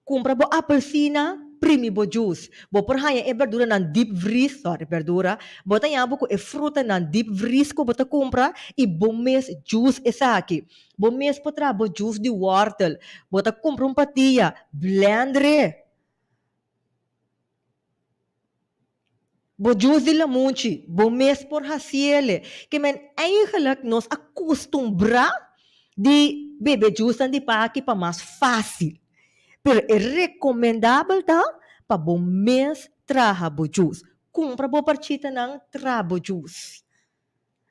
Kumpra bo apelsina, primi bo juice. Bo por haña e berduranan deep vries, sorry, berdura, bo ta haña bo ku e frutanan deep vries ku bo ta kumpra i bo mes juice esaki. Bo mes por traha bo juice di wòrtel. Bo ta kumpra un patia, blender e. Bo juice di lamunchi, bo mes por haciele. Ke men eigenlijk nos a custumbrá di bebe juicenan di paki pa mas fácil. Pero e recomendabel ta pa bo mes traha bo juice. Cumpra bo parchitanan, traha bo juice.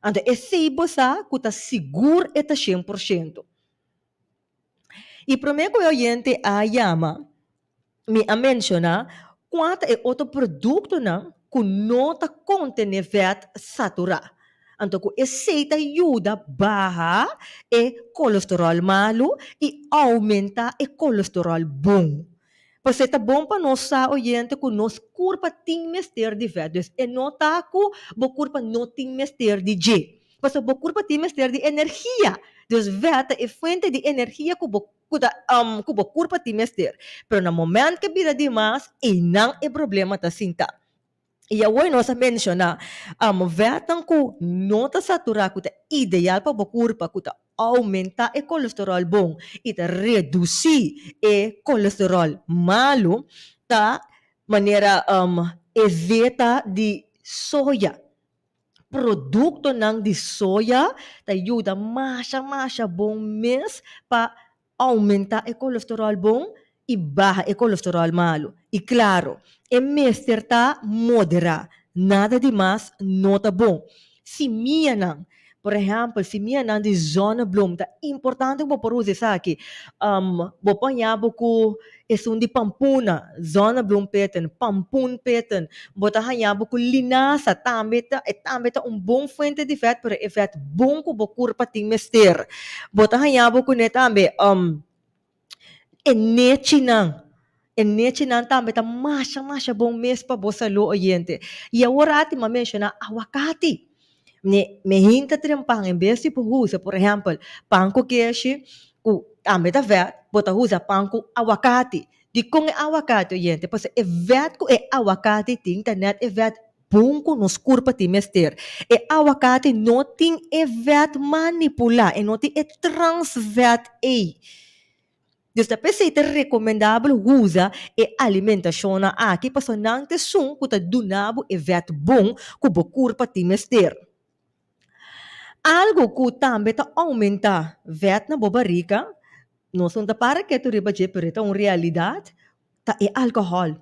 Anto esey bo sa cu ta sigur e ta 100%. I promé ku e oyente a yama, mi a menshoná kua ta e otro produktonan ku no ta kontené vèt saturá. Anto ku esei ta yuda baha e kolesteròl malu i oumentá e kolesteròl bon. Pasobra ta bon pa nos sa, oyente, ku nos kurpa tin mester di vèt. Dus e no ta ku bo kurpa no tin mester di dje. Pasobra bo kurpa tin mester di energia. Dus vèt ta e fuente di energia ku bo ku ta ku bo kurpa tin mester. Pero na moment ku e bira dimas, einan e problema ta sinta. I awor nos a menshoná vètnan ku no ta saturá ku ta ideal pa bo kurpa ku ta oumentá e kolesteròl bon i ta redusí e kolesteròl malu ta manera e zeta di soya. Produktonan di soya ta yuda masha masha bon mes pa oumentá e kolesteròl bon i baha e kolesteròl malu. I klaro, e mester ta moderá. Nada di mas no ta bon. Simianan, por ehèmpel, simianan di zòneblom ta importante ku bo por usa esaki. Bo por haña bo ku esun di pampuna, zònebloempitten, pampoenpitten. Bo ta haña bo ku linasa tambe ta, e tambe ta un bon fuente di vèt, pero e vèt bon ku bo kurpa tin mester. Bo ta haña bo kuné tambe e nechinan, e nechinan tambe ta masha masha bon mes pa bo salú oyente. I awor ati mi a menshoná awakati. Mi mi hinta tren pan en bes di por usa por ehèmpel pan ku keshi ku tambe ta vèt, bo ta usa pan ku awakati. Dikon e awakati oyente? Pasobra e vèt ku e awakati tin ta nèt e vèt bon ku nos kurpa tin mester. E awakati no tin e vèt manipulá, e no tin e transvèt ei. Dus ta p'esei ta rekomendabel usa e alimentashonnan aki pasobra nan ta esun ku ta duna bo e vèt bon ku bo kurpa tin mester. Algu ku tambe ta oumentá vèt na bo barika, nos no ta para ketu riba dje pero e ta un realidat, ta e alkohòl.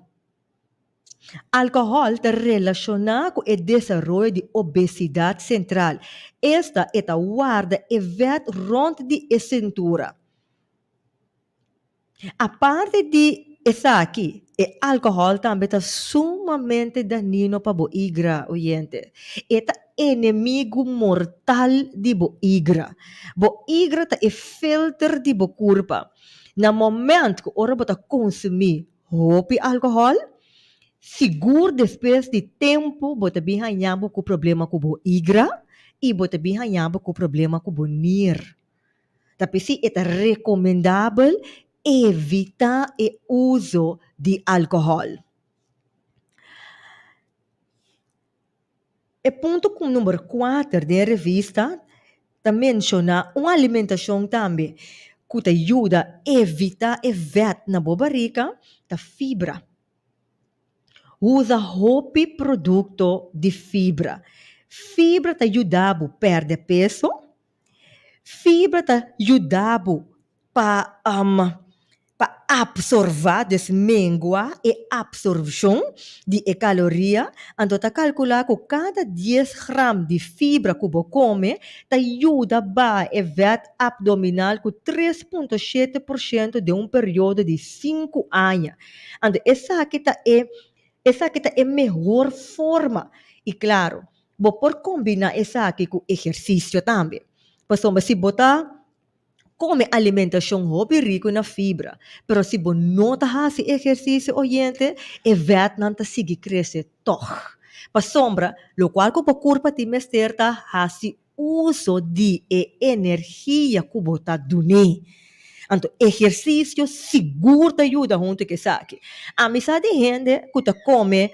Alkohòl ta relashoná ku e desaroyo di obesidat sentral, esta e ta warda e vèt rònt di e sintura. Aparte di esaki, e alkohòl tambe ta sumamente danino pa bo igra, oyente. E ta enemigu mortal di bo igra. Bo igra ta e filter di bo kurpa. Na moment ku ora bo ta konsumí hopi alkohòl, sigur despues di tempu bo ta bin haña bo ku problema ku bo igra i bo ta bin haña bo ku problema ku bo nir. Ta p'esei e ta rekomendabel evitá e uso di alkohòl. E punto ku number kuater den e revista ta menshoná un alimentashon tambe ku ta yuda evitá e vèt na bo barika ta fibra. Usa hopi produkto di fibra. Fibra ta yuda bo pèrdè peso. Fibra ta yuda bo pa pa absorba, dus mengua e absorpshon di e kaloria, anto ta kalkulá ku kada dies gram di fibra ku bo kome ta yuda baha e vèt abdominal ku 3.7% den un periodo di sinku aña. Anto esaki ta e esaki ta e mehor forma i klaro Bo por kombiná esaki ku ehersisio tambe. Pasobra si bo ta kome alimentashon hopi riku na fibra, pero si bo no ta hasi ehersisio oyente, e vètnan ta sigui krese tòg. Pasobra lokual ku bo kurpa tin mester ta hasi uso di e energia ku bo ta dun'é. Anto ehersisio sigur ta yuda huntu ku esaki. Ami sa di hende ku ta kome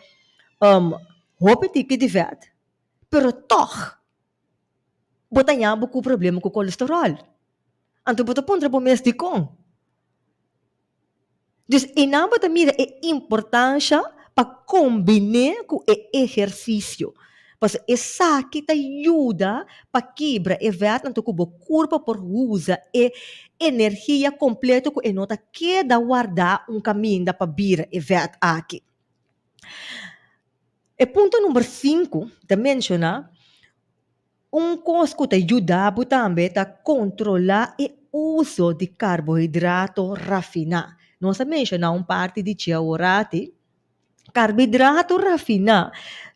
Hopi tiki di vèt, pero tòg bo ta haña bo ku problema ku kolesteròl. Anto bo ta puntra bo mes dikon. Dus einan bo ta mira e importansha pa kombiné ku e ehersisio. Pasobra esaki ta yuda pa kibra e vèt anto ku bo kurpa por usa e energia kompleto ku e no ta keda wardá un kaminda pa bira e vèt aki. E punto number sinku ta menshoná un kos ku ta yuda bo tambe ta kontrolá e uso di karbohidrato rafiná. Nos a menshoná un parti di dje aworati. Karbohidrato rafiná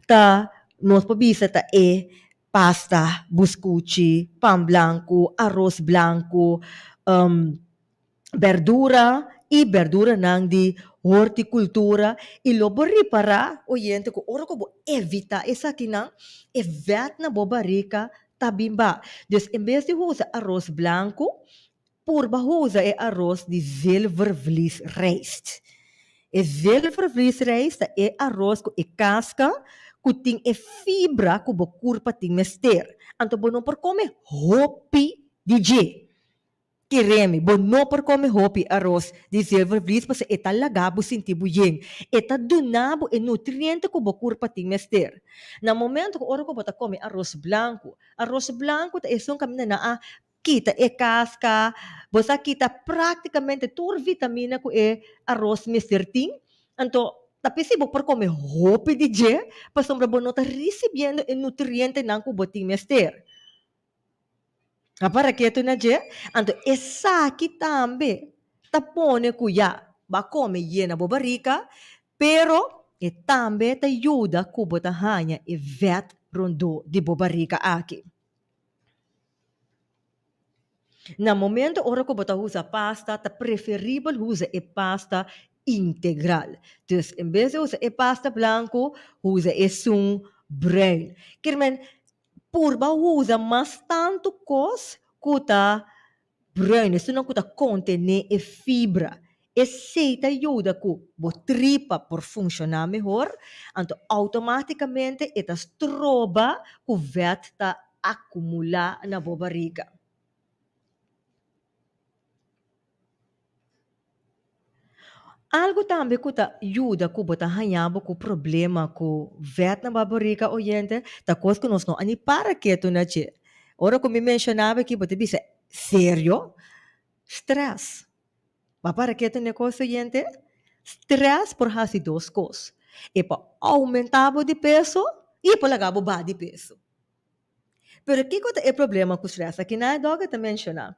ta nos por bisa ta e pasta, buskuchi, pan blanku, aros blanku, berdura i berduranan di hortikultura i lo bo ripará, oyente, ku ora ku bo evitá esakinan, e vèt na bo barika ta bin ba. Dus en bes di usa aros blanku, purba usa e aros di zilvervliesrijst. E zilvervliesrijst ta e aros ku e kaska. ku tin e fibra ku bo kurpa tin mester. Anto bo no por kome hopi di dje. Keremi, bo no por kome hopi aros di zilvervlies pasobra e ta laga bo sinti bo yen. E ta duna bo e nutriente ku bo kurpa tin mester. Na momento ku ora ku bo ta kome aros blanku, aros blanku ta esun kaminda nan a kita e kaska, bo sa kita praktikamente tur vitamina ku e aros mester tin, anto ta p'esei bo por kome hopi di dje pasobra bo no ta risibiendo e nutrientenan ku bo tin mester. A para ketu na dje, anto esaki tambe ta pone ku ya bo a kome yena bo barika, pero e tambe ta yuda ku bo ta haña e vèt rondó di bo barika aki. Na momento ora ku bo ta usa pasta, ta preferibel usa e pasta integral. Dus en bes di usa e pasta blanku, usa esun bruin. Kier men, Purba usa mas tantu kos ku ta bruin, esunnan ku ta kontené e fibra. Esei ta yuda ku bo tripa por funshoná mehor, anto outomátikamente e ta stroba ku vèt ta akumulá na bo bariga. Algu tambe ku ta yuda ku bo ta haña bo ku problema ku vèt na baborika oyente ta kos ku nos no a ni para ketu na dje. Ora ku mi menshoná bo aki bo ta bisa, serio? Strès. Bo a para ketu na e kos oyente? Strès por hasi dos kos, e por oumentá bo di peso i e por laga bo baha di peso. Pero kiko ta e problema ku strès? Aki nan e dòkter ta menshoná.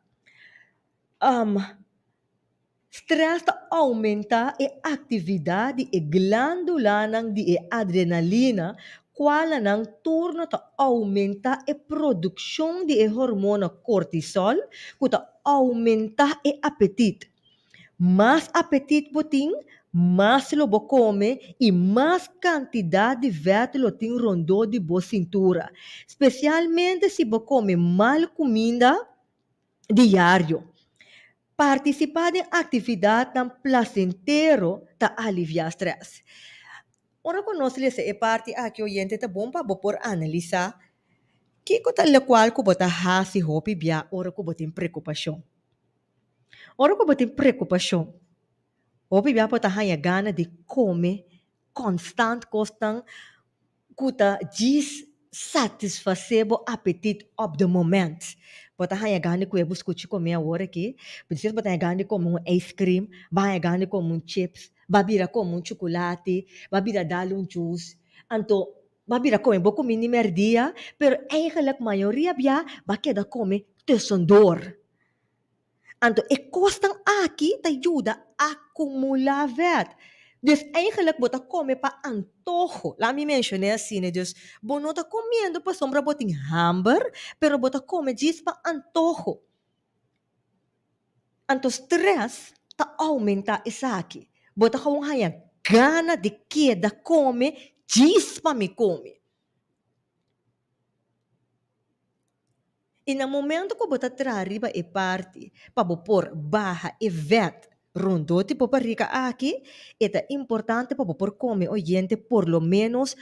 Strès ta oumentá e aktividat di e glándulanan di e adrenalina, kual na nan turno ta oumentá e produkshon di e hormona kortisòl, ku ta oumentá e apetit. Mas apetit bo tin, mas lo bo kome i mas kantidat di vèt lo tin rondó di bo sintura, spesialmente si bo kome mal kuminda diario. Partisipá den aktividatnan plasentero ta aliviá strès. Ora ku nos lesa e parti aki oyente ta bon pa bo por analisá kiko ta lokual ku bo ta hasi hopi bia ora ku bo tin preokupashon. Ora ku bo tin preokupashon, hopi bia bo ta haña gana di kome konstant kosnan ku ta djis satisfasé bo apetit op de moment. Bo ta haña gana di kue bo skuchi komé awor aki, despues bo ta haña gana di kome un ijskrim, bo haña gana di kome un chips, bo a bira kome un chukulati, bo a bira dal un juice. Anto bo a bira kome bo kuminda di mèrdia, pero eigenlijk mayoria bia bo a keda kome tussendoor. Anto e kosnan aki ta yuda akumulá vèt. Dus eigenlijk bo ta kome pa antoho. Laat mi menshoné asina. Dus bo no ta komiendo pasobra bo tin hamber, pero bo ta kome djis pa antoho. Anto strès ta oumentá esaki. Bo ta gewoon haña gana di keda kome djis pa mi kome. I na momento ku bo ta traha riba e parti pa bo por baha e vèt rondó di bo barriga aki, e ta importante pa bo por kome oyente por lo ménos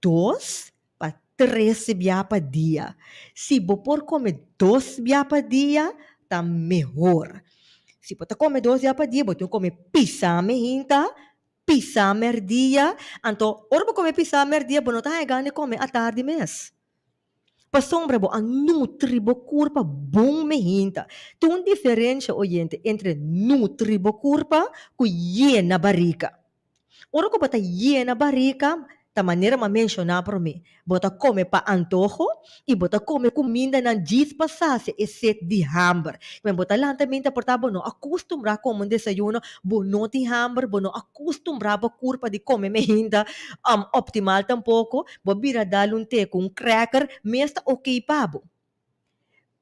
dos pa tres bia pa dia. Si bo por kome dos bia pa dia, ta mehor. Si bo ta kome dos bia pa dia, bo tin ku kome pisá mehinta, pisá mèrdia. Anto, ora bo kome pisá mèrdia, bo no ta haña gana di kome atardi mes. Pasobra bo a nutri bo kurpa bon mehinta. Tin un diferensha, oyente, entre nutri bo kurpa ku yena barika. Ora ku bo ta yena barika, ta manera mi a menshoná promé, bo ta kome pa antoho i bo ta kome kumindanan djis pa sasia e set di hamber. Kimen bo ta lanta minta por ta bo no a kustumbrá kome un desayuno, bo no tin hamber, bo no a kustumbrá bo kurpa di kome mehinta optimal tampoko, Bo bira dal un te ku un cracker mes ta ok pa bo.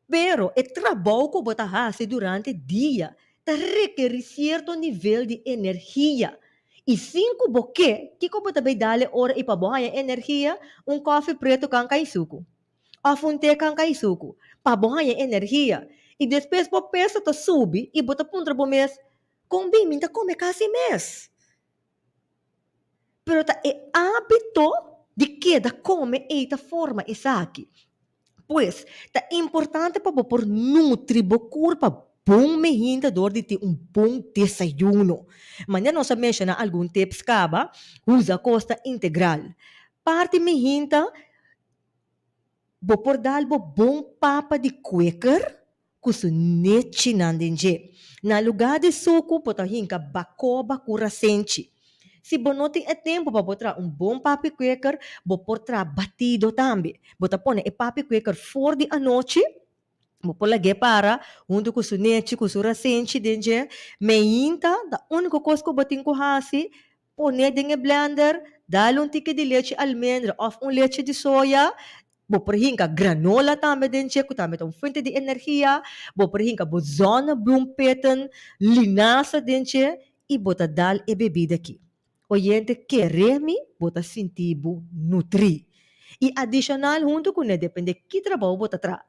Pero e trabou ku bo ta hasi durante dia ta rekerí sierto nivel di energia. I sin ku bo ke, kiko bo ta bay dal e ora i pa bo haña energia? Un kòfi pretu kan kai suku. Òf un te kan kai suku. Pa bo haña energia. I despues bo peso ta subi i bo ta puntra bo mes, Kon bin mi ta kome kasi mes? Pero ta e hábito Di keda kome ei ta forma esaki. Pues, ta importante pa bo por nutri bo kurpa bon mehinta dor di tin un bon desayuno. Manera nos a menshoná algun tips kaba, usa kos ta integral. Parti mehinta, bo por dal bo bon papa di kweker ku su nechinan den dje. Na lugá di suku bo ta hinka bakoba ku rasenchi. Si bo no tin e tempu pa bo traha un bon papi kweker, bo por traha batido tambe. Bo ta pone e papi kweker for di anochi, bo por lag'é para huntu ku su nechi, ku su rasenchi den dje. Meinta ta úniko kos ku bo tin ku hasi, pon'é den e blender, dal un tiki di lechi almendra òf un lechi di soya, Bo por hinka granola tambe den dje ku tambe ta un fuente di energia. Bo por hinka bo zonnebloempitten, linasa den dje i bo ta dal e bebida aki. Oyente kere mi bo ta sinti bo nutrí. I adishonal huntu kuné depende ki trabou bo ta traha.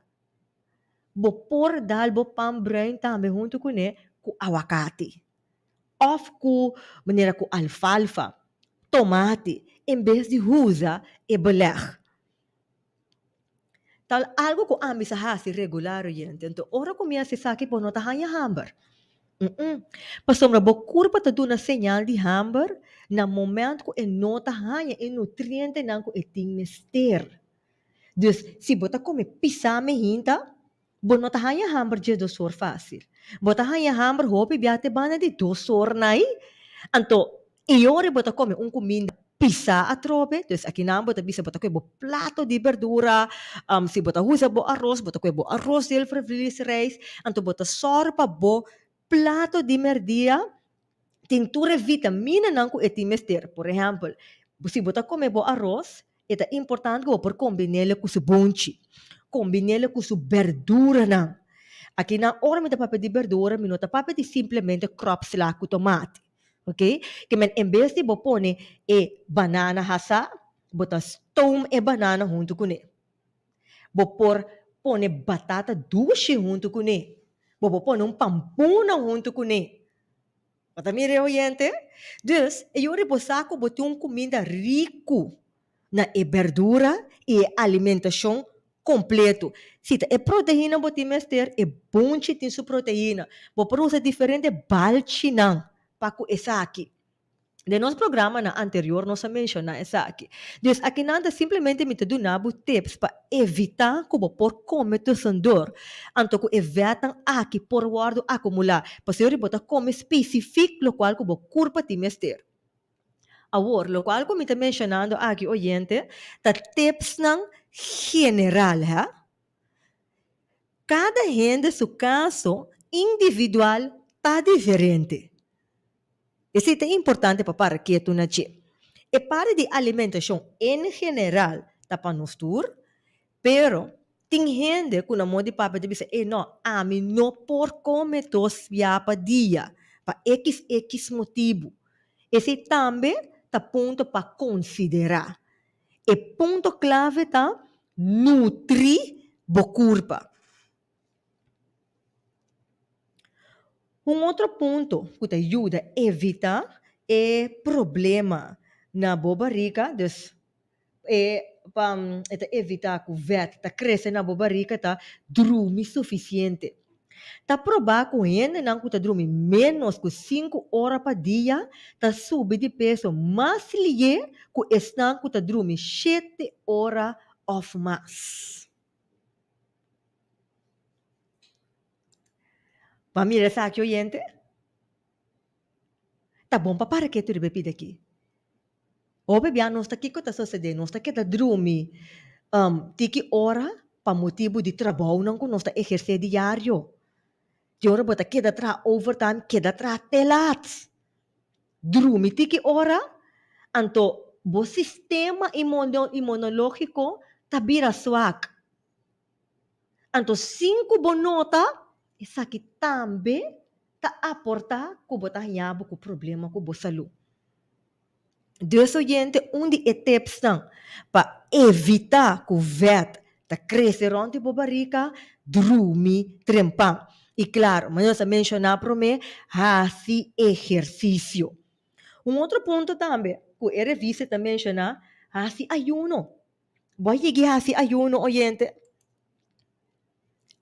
Bo por dal bo pan bruin tambe huntu kuné ku awakati òf ku manera ku alfalfa, tomati en bes di usa e belèg. Ta algu ku ami sa hasi regular oyente. Anto ora ku mi hasi esaki bo no ta haña hamber. Mm-mm. Pasobra bo kurpa ta duna señal di hamber na moment ku e no ta haña e nutrientenan ku e tin mester. Dus si bo ta kome pisá mehinta, bo no ta haña hamber dje dos or fásil. Bo ta haña hamber hopi bia te banda di dos or nai. Anto e ora bo ta kome un kuminda pisá atrobe, dus akinan bo ta bisa bo ta koe bo plato di berdura, si bo ta usa bo aros, bo ta koe bo aros zilvervliesrijst, anto bo ta sòru pa bo plato di merdia tin tur e vitaminanan ku e tin mester. Por ehèmpel, si bo ta kome bo aros, E ta importante ku bo por kombin'el ku su bonchi, kombin'el ku su berduranan. Akinan ora mi ta papia di berdura mi no ta papia di simplemente kròpsla ku tomati, oke. Ke men en bes di bo pone e banana hasá, bo ta stoom e banana huntu kuné. Bo por pone batata dushi huntu kuné. Bo por pone un pampuna huntu kuné. Bo ta mira e oyente? Dus, e yu riposá ku bo tin un kuminda riku na e berdura i e alimentashon kompletu. Si ta e proteina bo tin mester, e bonchi tin su proteina. Bo por usa diferente balchinan pa ku esaki. Den nos programanan anterior nos a menshoná esaki. Dus akinan ta simplemente mi ta duna bo tips pa evitá ku bo por kome tusendor, anto ku e vètnan aki por wòrdu akumulá, pasobra bo ta kome spesifik lokual ku bo kurpa tin mester. Awor, lokual ku mi ta menshonando aki oyente ta tipsnan general, hè. Kada hende su kaso individual ta diferente. Esei ta importante pa para ketu na dje. E parti di alimentashon en general ta pa nos tur, pero tin hende ku na moda di papia ta bisa, e no, ami no por kome dos bia pa dia pa ekis ekis motibu. Esei tambe ta punto pa konsiderá. E punto klave ta nutri bo kurpa. Un otro punto ku ta yuda evitá e problema na bo barika, dus e pa e ta evitá ku vèt ta krese na bo barika ta drumi sufisiente. Ta probá ku hendenan ku ta drumi ménos ku sinku ora pa dia ta subi di peso mas lié ku esnan ku ta drumi shete ora òf mas. Bo a mira esaki oyente? Ta bon pa para ketu riba e pida aki. Hopi bia nos ta kiko ta sosede? Nos ta keda drumi tiki ora pa motibu di trabounan ku nos ta ehersé diario. Di ora bo ta keda traha overtime, keda traha te lat. Drumi tiki ora, anto bo sistema inmunológiko ta bira swak. Anto sin ku bo nota, esaki tambe ta aportá ku bo ta haña bo ku problema ku bo salú. Dus oyente, un di e tipsnan pa evitá ku vèt ta krese rònt di bo barika, drumi trempan. I klaro, manera nos a menshoná promé, hasi ehersisio. Un otro punto tambe ku e revista ta menshoná, Hasi ayuno. Bo a yegi hasi ayuno, oyente?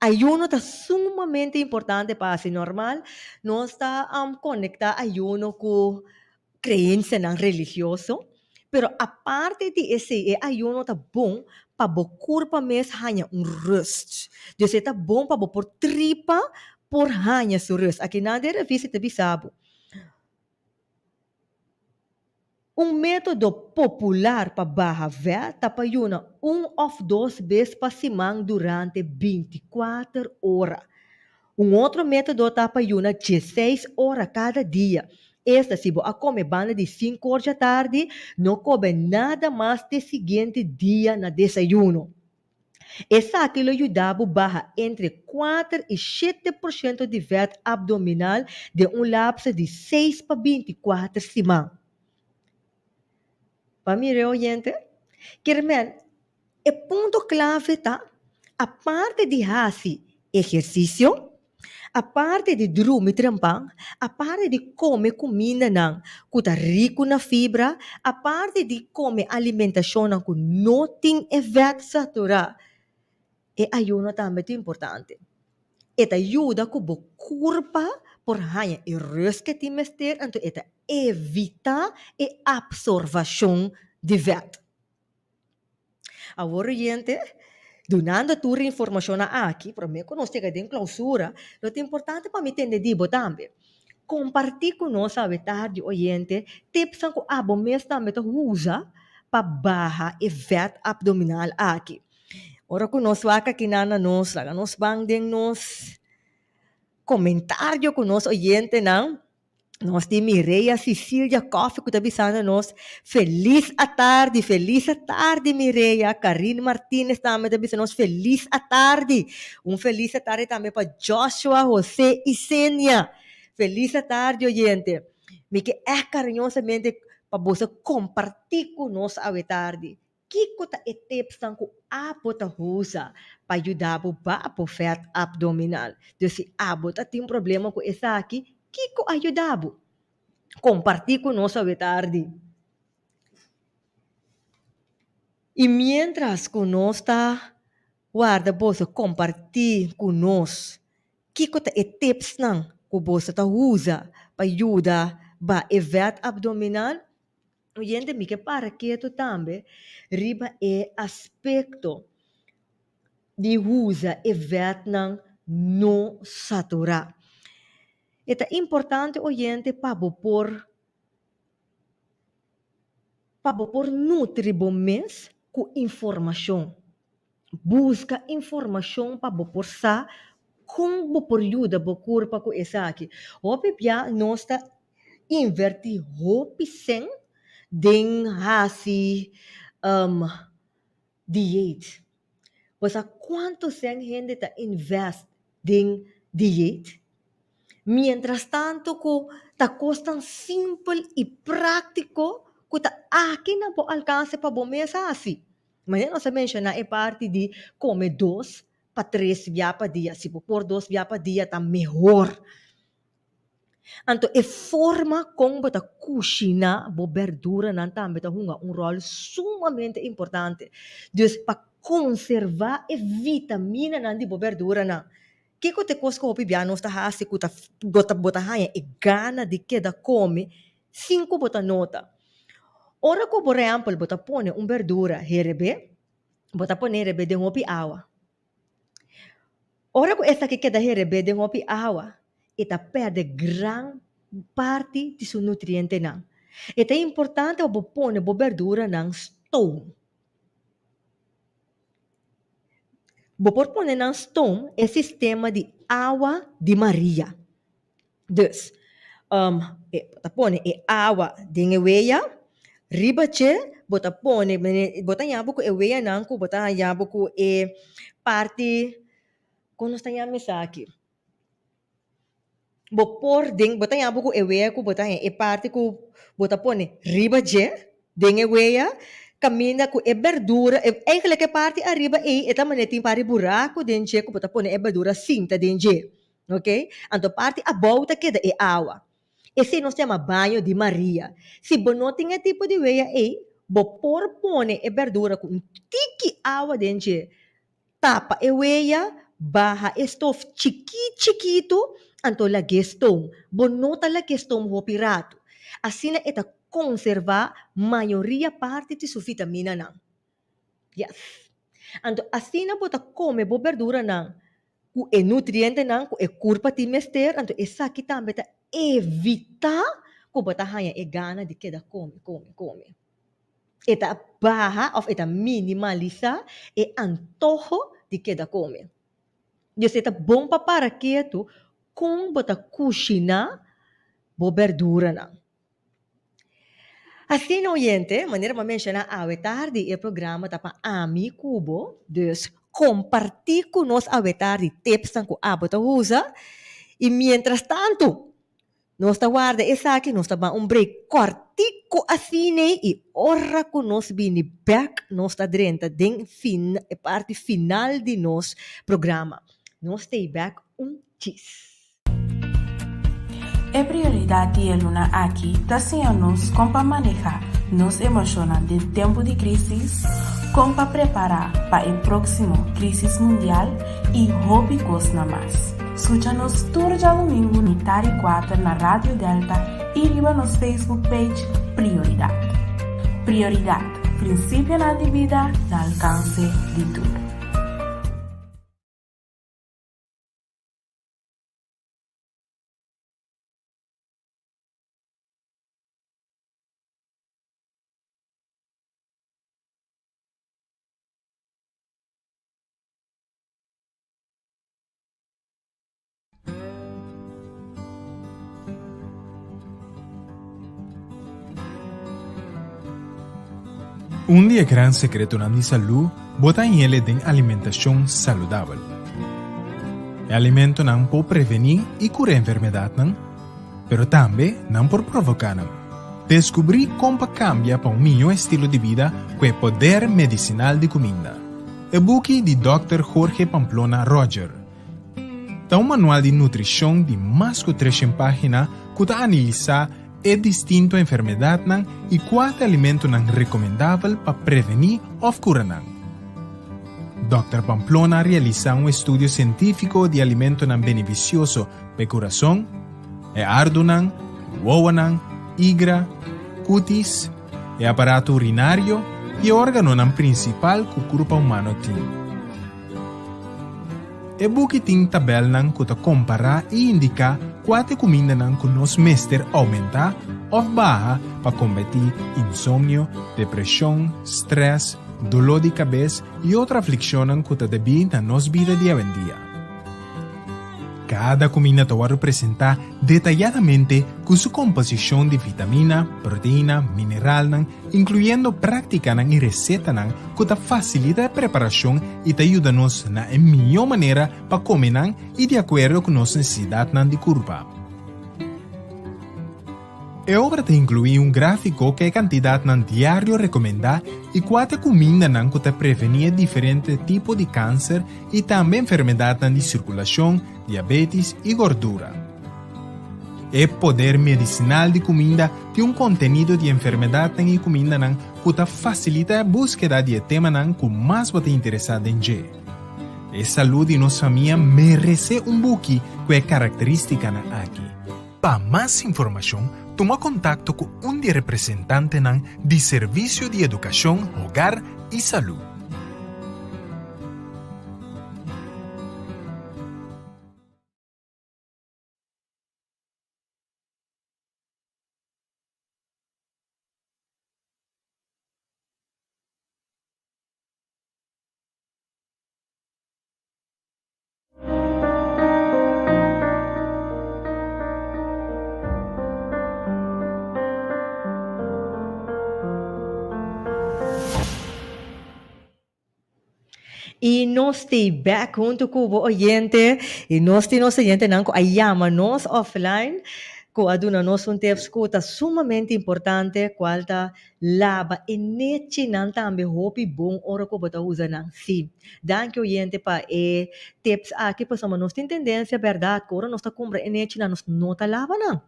Ayuno ta sumamente importante pa hasi normal. Nos ta konektá ayuno ku kreensianan religioso, pero aparte di esei e ayuno ta bon pa bo kurpa mes haña un rust. Dus e ta bon pa bo por tripa por haña su rust. Akinan den revista ta bisa bo. Un método popular pa baha vèt ta pa yuna un òf dos bes pa siman durante bintikuater ora. Un otro método ta pa yuna dieseis ora kada dia, esta si bo a kome banda di sinku or djatardi, no kobe nada mas te siguiente dia na desayuno. Esaki lo yuda bo baha entre kuater i shete porshento di vèt abdominal den un lapso di seis pa 24 siman. Pa mira e oyente, Kermel, e punto klave ta, aparte di hasi ehersisio, Aparte di drumi trempan, aparte di kome kumindanan ku ta riku na fibra, aparte di kome alimentashonnan ku no tin e vèt saturá, e ayuno tambe ta importante. E ta yuda ku bo kurpa por haña e rùst ku e tin mester, anto e ta evitá e apsorvashon di vèt. Awor oyente, dunando tur e informashonnan aki, promé ku nos yega den klousura, lo ta importante pa mi tende di bo tambe. Kompartí ku nos awe tardi oyente tipsnan ku abo mes tambe ta usa pa baha e vèt abdominal aki. Ora ku nos wak akinan na nos, laga nos ban den nos komentario ku nos oyentenan. Nos tin Mireya Cecilia Coffee ku ta bisando nos felis atardi, felis atardi Mireya. Karin Martinez tambe ta bisa nos felis atardi. Un felis atardi tambe pa Joshua, Jose i Senia. Felis atardi oyente. Mi ke ègt kariñosamente pa boso kompartí ku nos awe tardi. Kiko ta e tipsnan ku abo ta usa pa yuda bo baha bo vèt abdominal? Dus si abo ta tin problema ku esaki, kiko a yuda bo? Kompartí ku nos awe tardi. I miéntras ku nos ta warda boso kompartí ku nos kiko ta e tipsnan ku boso ta usa pa yuda baha e vèt abdominal, Oyente mi ke para ketu tambe riba e aspekto di usa e vètnan no saturá. E ta importante oyente pa bo por pa bo por nutri bo mes ku informashon. Buska informashon pa bo por sa kon bo por yuda bo kurpa ku esaki. Hopi bia nos ta invertí hopi sèn den hasi dieet. Bo sa kuantu sèn hende ta invest den dieet? Mientras tanto ku ta kosnan simpel i práktiko ku ta aki na bo alkanse pa bo mes hasi. Manera nos a menshoná e parti di kome dos pa tres bia pa dia. Si bo por dos bia pa dia ta mehor. Anto e forma kon bo ta kushiná bo berduranan tambe ta hunga un ròl sumamente importante. Dus pa konservá e vitaminanan di bo berduranan. Kiko ta e kos ku hopi bia nos ta hasi ku ta bo ta haña e gana di keda kome sin ku bo ta nota? Ora ku por ehèmpel bo ta pone un berdura herebé, bo ta pone herebé den hopi awa. Ora ku esaki keda herebé den hopi awa, e ta pèrdè gran parti di su nutrientenan. E ta importante pa bo pone bo berduranan stoom. Bo por pone nan stoom e sistema di awa di Maria. Dus, bo ta pone e awa den e wea, riba dje bo ta pone, bo ta haña bo ku e weanan ku bo ta haña bo ku e parti, kon nos ta yama esaki? Bo por den, bo ta haña bo ku e wea ku bo ta haña e parti ku bo ta pone riba dje den e wea, kaminda ku e berdura, eigenlijk e parti ariba ei e ta manera tin par di buraku den dje ku bo ta pone e berdura sinta den dje. Ok, anto parti abou ta keda e awa. Esei nos yama baño di Maria. Si bo no tin e tipo di wea ei, Bo por pone e berdura ku un tiki awa den dje, tapa e weya, baha e stof chikí chikitu, anto lag'é stoom. Bo no ta lag'é stoom hopi ratu. Asina e ta konservá mayoria parti di su vitaminanan. Yes. Anto asina bo ta kome bo berduranan ku e nutrientenan ku e kurpa tin mester, anto esaki tambe ta evitá ku bo ta haña e gana di keda kome, kome, kome. E ta baha òf e ta minimalisá e antoho di keda kome. Dios e ta bon pa para ketu kon bo ta kushiná bo berduranan. Asina oyente, manera bo a menshoná awe tardi e programa ta pa ami ku bo, dus kompartí ku nos awe tardi tipsnan ku abo ta usa i mientras tantu nos ta warda esaki nos ta ban un break kòrtiku asin'ei i ora ku nos bini bèk nos ta drenta den fin e parti final di nos programa. Nos stay bèk un djis. E prioridat di e luna aki ta siña nos kon pa manehá nos emoshonnan den tempu di krísis, kon pa prepará pa e próksimo krísis mundial i hopi kosnan mas. Skucha nos tur djadumingu mitad di kuater na Radio Delta i riba nos Facebook page Prioridat. Prioridat, prinsipionan di bida na alkanse di tur. Un di e gran sekretonan di salú bo ta hañ'el den alimentashon saludabel. E alimentonan por prevení i kura enfermedatnan, pero tambe nan por provoká nan. Deskubrí kon pa kambia pa un mihó estilo di bida ku e poder medisinal di kuminda. E buki di Dòkter Jorge Pamplona Roger ta un manual di nutrishon di mas ku treshen página ku ta analisá e distinto enfermedatnan i kua ta alimentonan rekomendabel pa prevení òf kura nan. Dòkter Pamplona a realisá un estudio sientífiko di alimentonan benefisioso pa e kurason, e ardunan, wowonan, igra, kutis, e aparato urinario i e órganonan prinsipal ku kurpa humano tin. E buki tin tabèlnan ku ta kompará i indiká kua ta e kumindanan ku nos mester oumentá òf baha pa kombatí insomnio, depreshon, strès, doló di kabes i otro aflikshonnan ku ta debí na nos bida di awendia. Kada kuminda ta wòrdu presentá detayadamente ku su komposishon di vitamina, proteina, mineralnan, inkluyendo práktikanan i resetanan ku ta fasilita e preparashon i ta yuda nos na e mihó manera pa kome nan i di akuerdo ku nos nesesidatnan di kurpa. E obra ta inkluí un gráfiko ku e kantidatnan diario rekomendá i kua ta e kumindanan ku ta prevení e diferente tipo di kanser i tambe enfermedatnan di sirkulashon, diabetis i gordura. E poder medisinal di kuminda tin un kontenido di enfermedatnan i kumindanan ku ta fasilitá e búskeda di e temanan ku mas bo ta interesá den dje. E salú di nos famia meresé un buki ku e karakterístikanan aki. Pa mas informashon, tuma kontakto ku un di e representantenan di Servisio di Edukashon, Hogar i Salú. I nos t'ei bek huntu ku bo oyente i nos tin nos oyentenan ku a yama nos offline ku a duna nos un tips ku ta sumamente importante kual ta laba e nechinan tambe hopi bon ora ku bo ta usa nan. Sí, danki oyente pa e tips aki pasobra nos tin tendensia bèrdat ku ora nos ta kumpra e nechinan nos no ta laba nan.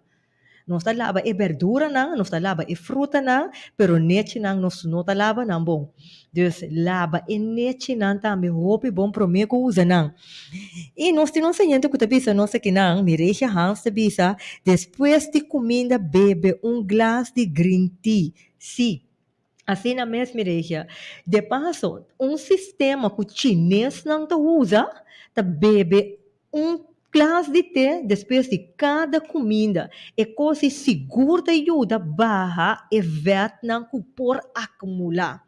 Nos ta laba e berduranan, nos ta laba e frutanan, pero nechinan nos no ta laba nan bon. Dus laba e nechinan tambe hopi bon promé ku usa nan. I nos tin un señente ku ta bisa nos akinan, Mireille Hans ta bisa, despues di kuminda bebe un glas di green tea. Sí, asina mes Mireille. De paso, un sistema ku chinesnan ta usa ta bebe Un glas di te despues di kada kuminda. E kos ei sigur ta yuda baha e vètnan ku por akumulá.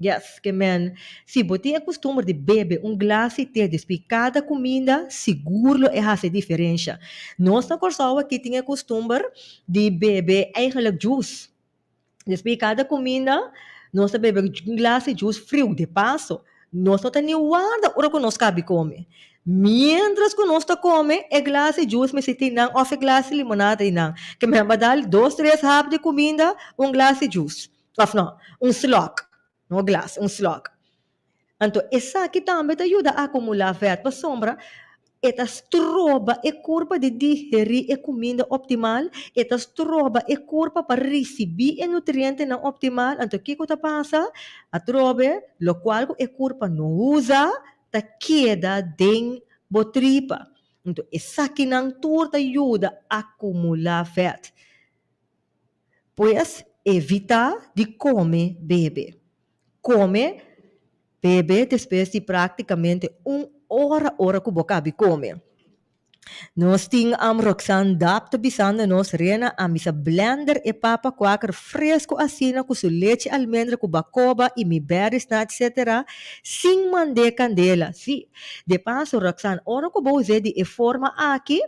Yes, ke men, si bo tin e kustumber di bebe un glas di te despues di kada kuminda, sigur lo e hasi diferensha. Nos na Kòrsou aki tin e kustumber di bebe eigenlijk juice. Despues di kada kuminda, nos ta bebe un glas di jus friu. De paso, nos no ta ni warda ora ku nos kabi kome. Miéntras ku nos ta kome, e glas di jus mester tin nan òf e glas di limonada tin nan. Ke men a dal dos tres hap di kuminda, un glas di jus. Òf no, un slòk. No glas, un slòk. Anto esaki tambe ta yuda akumulá vèt pasobra e ta stroba e kurpa di digerí e kuminda optimal, e ta stroba e kurpa pa risibí e nutrientenan optimal. Anto kiko ta pasa? Atrobe lokual ku e kurpa no usa ta keda den bo tripa. Anto esakinan tur ta yuda akumulá vèt. Pues evitá di kome bebe. Kome bebe despues di práktikamente un ora ora ku bo kabi kome. Nos tin am Roxanne Dap ta bisando nos, Rena a mi sa blender e papa kwaker fresku asina ku su lechi almendra ku bakoba i mi berries nan etc. Sin mand'é kandela. Sí, de paso Roxanne ora ku bo us'é di e forma aki,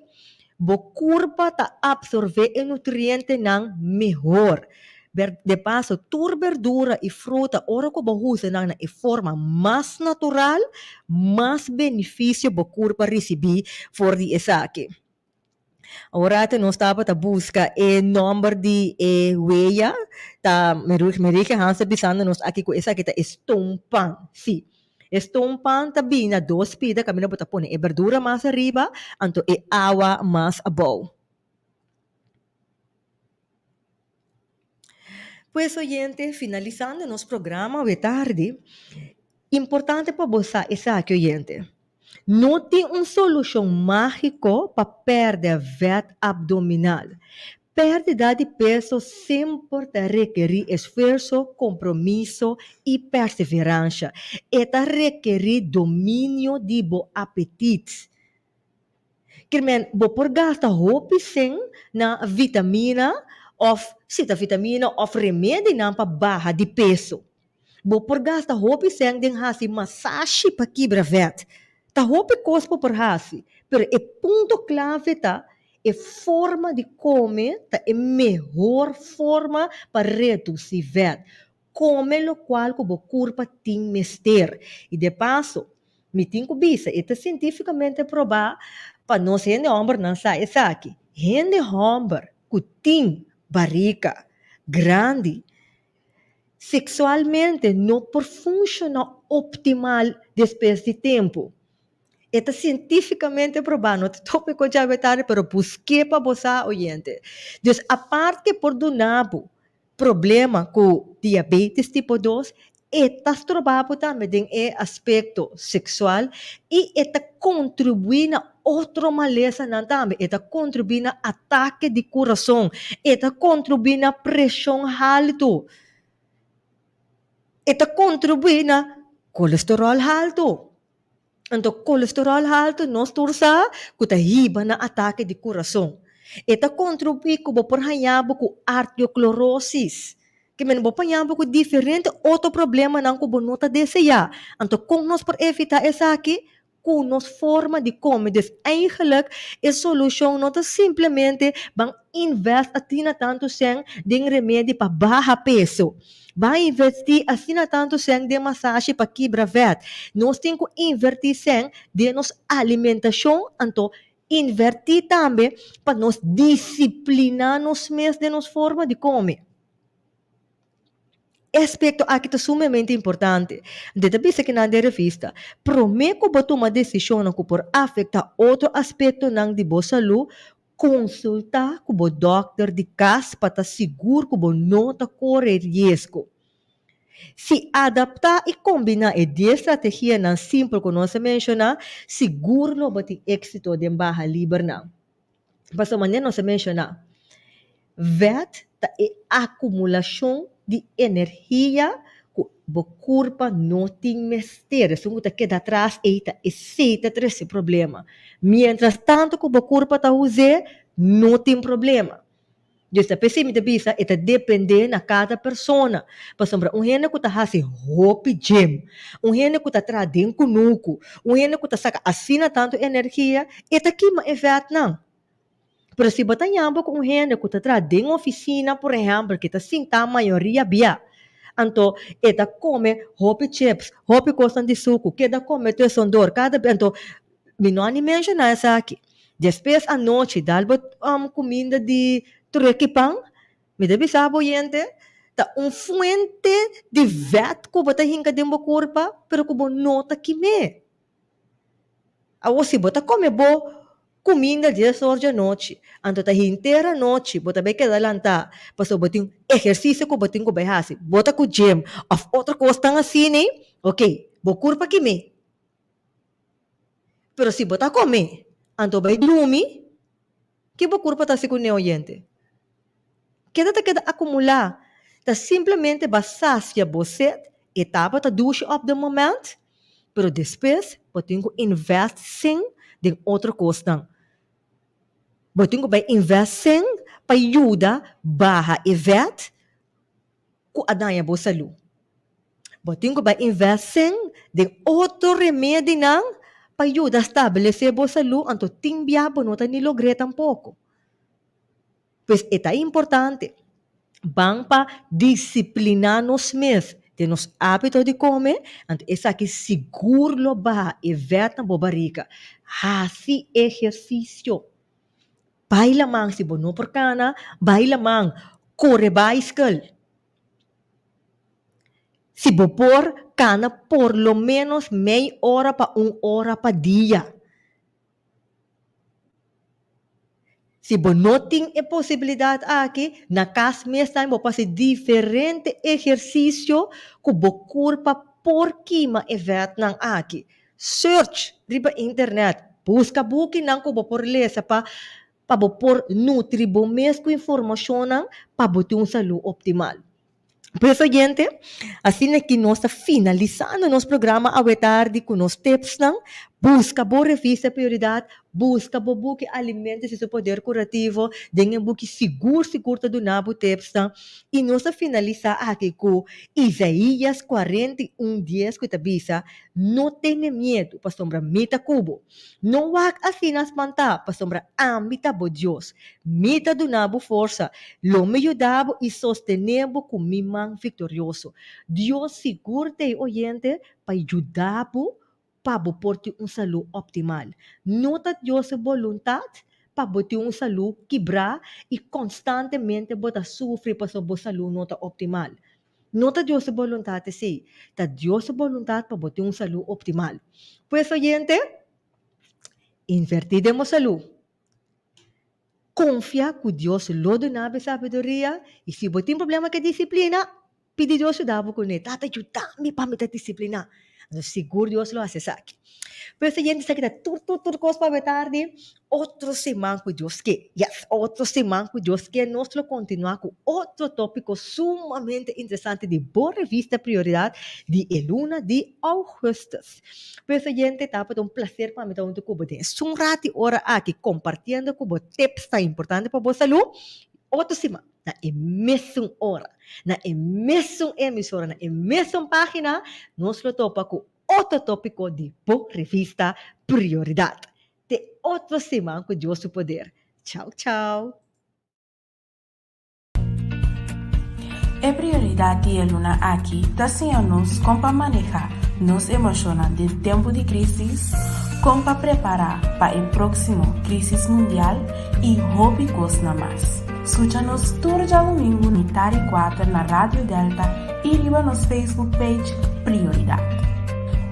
Bo kurpa ta apsorbé e nutrientenan mehor. De paso, tur berdura i fruta ora ku bo usa nan na e forma mas natural, mas benefisio bo kurpa risibí for di esaki. Awor nos tabata buska e nòmber di e weya, ta Merike Hans ta bisando nos aki ku esaki ta e stoompan. Sí, E stoompan ta bini na dos pida kaminda bo ta pone e berdura mas ariba anto e awa mas abou. Pues oyente, finalisando nos programa awe tardi, importante pa bo sa esaki oyente, no tin un solushon mágiko pa pèrdè vèt abdominal. Pèrdida di peso semper ta rekerí esfuerso, kompromiso i perseveransha. E ta rekerí dominio di bo apetit. Kier men, bo por gasta hopi sen na vitamina òf si ta vitamina òf remedinan pa baha di peso. Bo por gasta hopi sèn den hasi masashi pa kibra vèt. Ta hopi kos bo por hasi, pero e punto klave ta e forma di kome ta e mehor forma pa redusí vèt. Kome lokual ku bo kurpa tin mester. I de paso, mi tin ku bisa e ta sientífikamente probá pa nos hende hòmbernan sa esaki, hende hòmber ku tin barika grandi Seksualmente no por funshoná optimal despues di tempu. E ta sientífikamente probá, no ta tópiko djawe tardi, pero busk'é pa bo sa, oyente. Dus apart ke por duna bo problema ku diabetes tipo dos, e ta stroba bo tambe den e aspekto seksual i e ta kontribuí na otro malesanan tambe. E ta kontribuí na atake di kurason, e ta kontribuí na preshon haltu, e ta kontribuí na kolesteròl haltu. Anto kolesteròl haltu nos tur sa ku ta hiba na atake di kurason. E ta kontribuí ku bo por haña bo ku arterioklorosis, ke men bo por haña bo ku diferente otro problemanan ku bo no ta deseá. Anto kon nos por evitá esaki? Ku nos forma di kome. Dus eigenlijk e solushon no ta simplemente ban invest asina tantu sèn den remedi pa baha peso. Ban invertí asina tantu sèn den masashi pa kibra vèt. Nos tin ku invertí sèn den nos alimentashon, anto invertí tambe pa nos disipliná nos mes den nos forma di kome. E aspekto aki ta sumamente importante. Di ta bisa kinan den revista, Promé ku bo tuma desishonnan ku por afektá otro aspektonan di bo salú, Konsultá ku bo dòkter di kas pa ta sigur ku bo no ta kore riesgo. Si adaptá i kombiná e dies strategianan simpel ku nos a menshoná, sigur lo bo tin éksito den baha libernan. Pasobra manera nos a menshoná, vèt ta e akumulashon di energia ku bo kurpa no tin mester. Esun ku ta keda atras ei ta esei ta trese problema. Miéntras tantu ku bo kurpa ta us'é, no tin problema. Dus ta p'esei mi ta bisa e ta dependé na kada persona. Pasobra un hende ku ta hasi hopi gym, un hende ku ta traha den kunuku, un hende ku ta saka asina tantu energia, e ta kima e vètnan. Pero si bo ta yamba ku un hende ku ta traha den ofisina, por ehèmpel, ke ta sintá mayoria bia, anto e ta kome hopi chips, hopi kosnan di suku, keda kome tusendor kada bes, anto mi no a ni menshoná esaki. Despues anochi dal bo kuminda di trueki pan, mi ta bisa bo oyente, ta un fuente di vèt ku bo ta hinka den bo kurpa, pero ku bo no ta kim'é. Awor si bo ta kome bo kuminda dies or djanochi, anto ta henter anochi bo ta bai keda lantá pasobra bo tin ehersisio ku bo tin ku bai hasi, bo ta ku gym òf otro kos tan asina, ok, bo kurpa kim'é. Pero si bo ta kome anto bai drumi, Ki bo kurpa ta hasi ku ne oyente? Keda ta keda akumulá. Ta simplemente ba sasia bo set, e tabata dushi op de moment, pero despues bo tin ku invest sin den otro kosnan. Bo tin ku bai invest sin pa yuda baha e vèt ku a daña bo salú. Bo tin ku bai invest sen den otro remedinan pa yuda stablesé bo salú, anto tin bia bo no ta ni logr'é tampoko. Pues e ta importante. Ban pa disipliná nos mes den nos hábito di kome, anto esaki sigur lo baha e vèt na bo barika. Hasi ehersisio. Bai laman, si bo no por kana, bai laman, kore baiskel. Si bo por, kana por lo ménos mei ora pa un ora pa dia. Si bo no tin e posibilidat aki, na kas mes tambe bo por hasi diferente ehersisio ku bo kurpa por kima e vètnan aki. Search riba internet, buska bukinan ku bo por lesa pa pa bo por nutri bo mes ku informashonnan pa bo tin un salú optimal. Pues oyente, asina ki nos ta finalisando nos programa awe tardi ku nos tipsnan, buska bo revista Prioridad, buska bo buki Alimentos y su poder curativo, den e buki sigur sigur ta duna bo tipsnan, i nos ta finalisa aki ku Isaías 41 dies ku ta bisa, No tene miedu, pasobra mi ta ku bo. No wak asina spantá, pasobra ami ta bo Dios. Mi ta duna bo forsa. Lo mi yuda bo i sostené bo ku mi man viktorioso. Dios sigur ta e oyente pa yuda bo pa bo por tin un salú optimal. No ta Dios su boluntat pa bo tin un salú kibrá i konstantemente bo ta sufri pasobra bo salú no ta optimal. No ta Dios su boluntat esei. Ta Dios su boluntat pa bo tin un salú optimal. Pues oyente, invertí den bo salú. Konfia ku Dios lo duna bo e sabiduria i si bo tin problema ku e disiplina, pidi Dios yuda bo kuné. Tata yuda mi pa mi ta disipliná. Anto sigur Dios lo hasi esaki. Pues oyente, esaki ta tur tur tur kos pa awe tardi. Otro siman ku Dios ke. Yes, otro siman ku Dios ke nos lo kontinuá ku otro tópiko sumamente interesante di bo revista Prioridad di e luna di ougùstùs. Pues oyente, tabata un plaser pa mi ta huntu ku bo den esun rati ora aki kompartiendo ku bo tips tan importante pa bo salú. Otro siman, na e mesun ora, na e mesun emisora, na e mesun página, nos lo topa ku otro tópiko di bo revista Prioridad. Te otro siman ku Dios su poder. Chau chau. E prioridat di e luna aki ta siña nos kon pa manehá nos emoshonnan den tempu di krísis, kon pa prepará pa e próksimo krísis mundial i hopi kosnan mas. Skucha nos tur djadumingu mitar i kuater na Radio Delta i riba nos Facebook page Prioridat.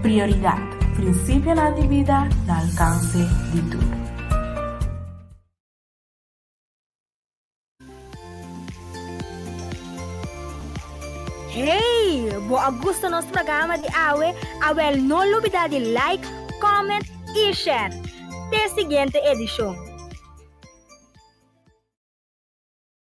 Prioridat. Prinsipionan di bida na alkanse di tur. Hey, bo a gusta nos programa di awe? Awel no lubida di like, comment y share. Te siguiente edicion.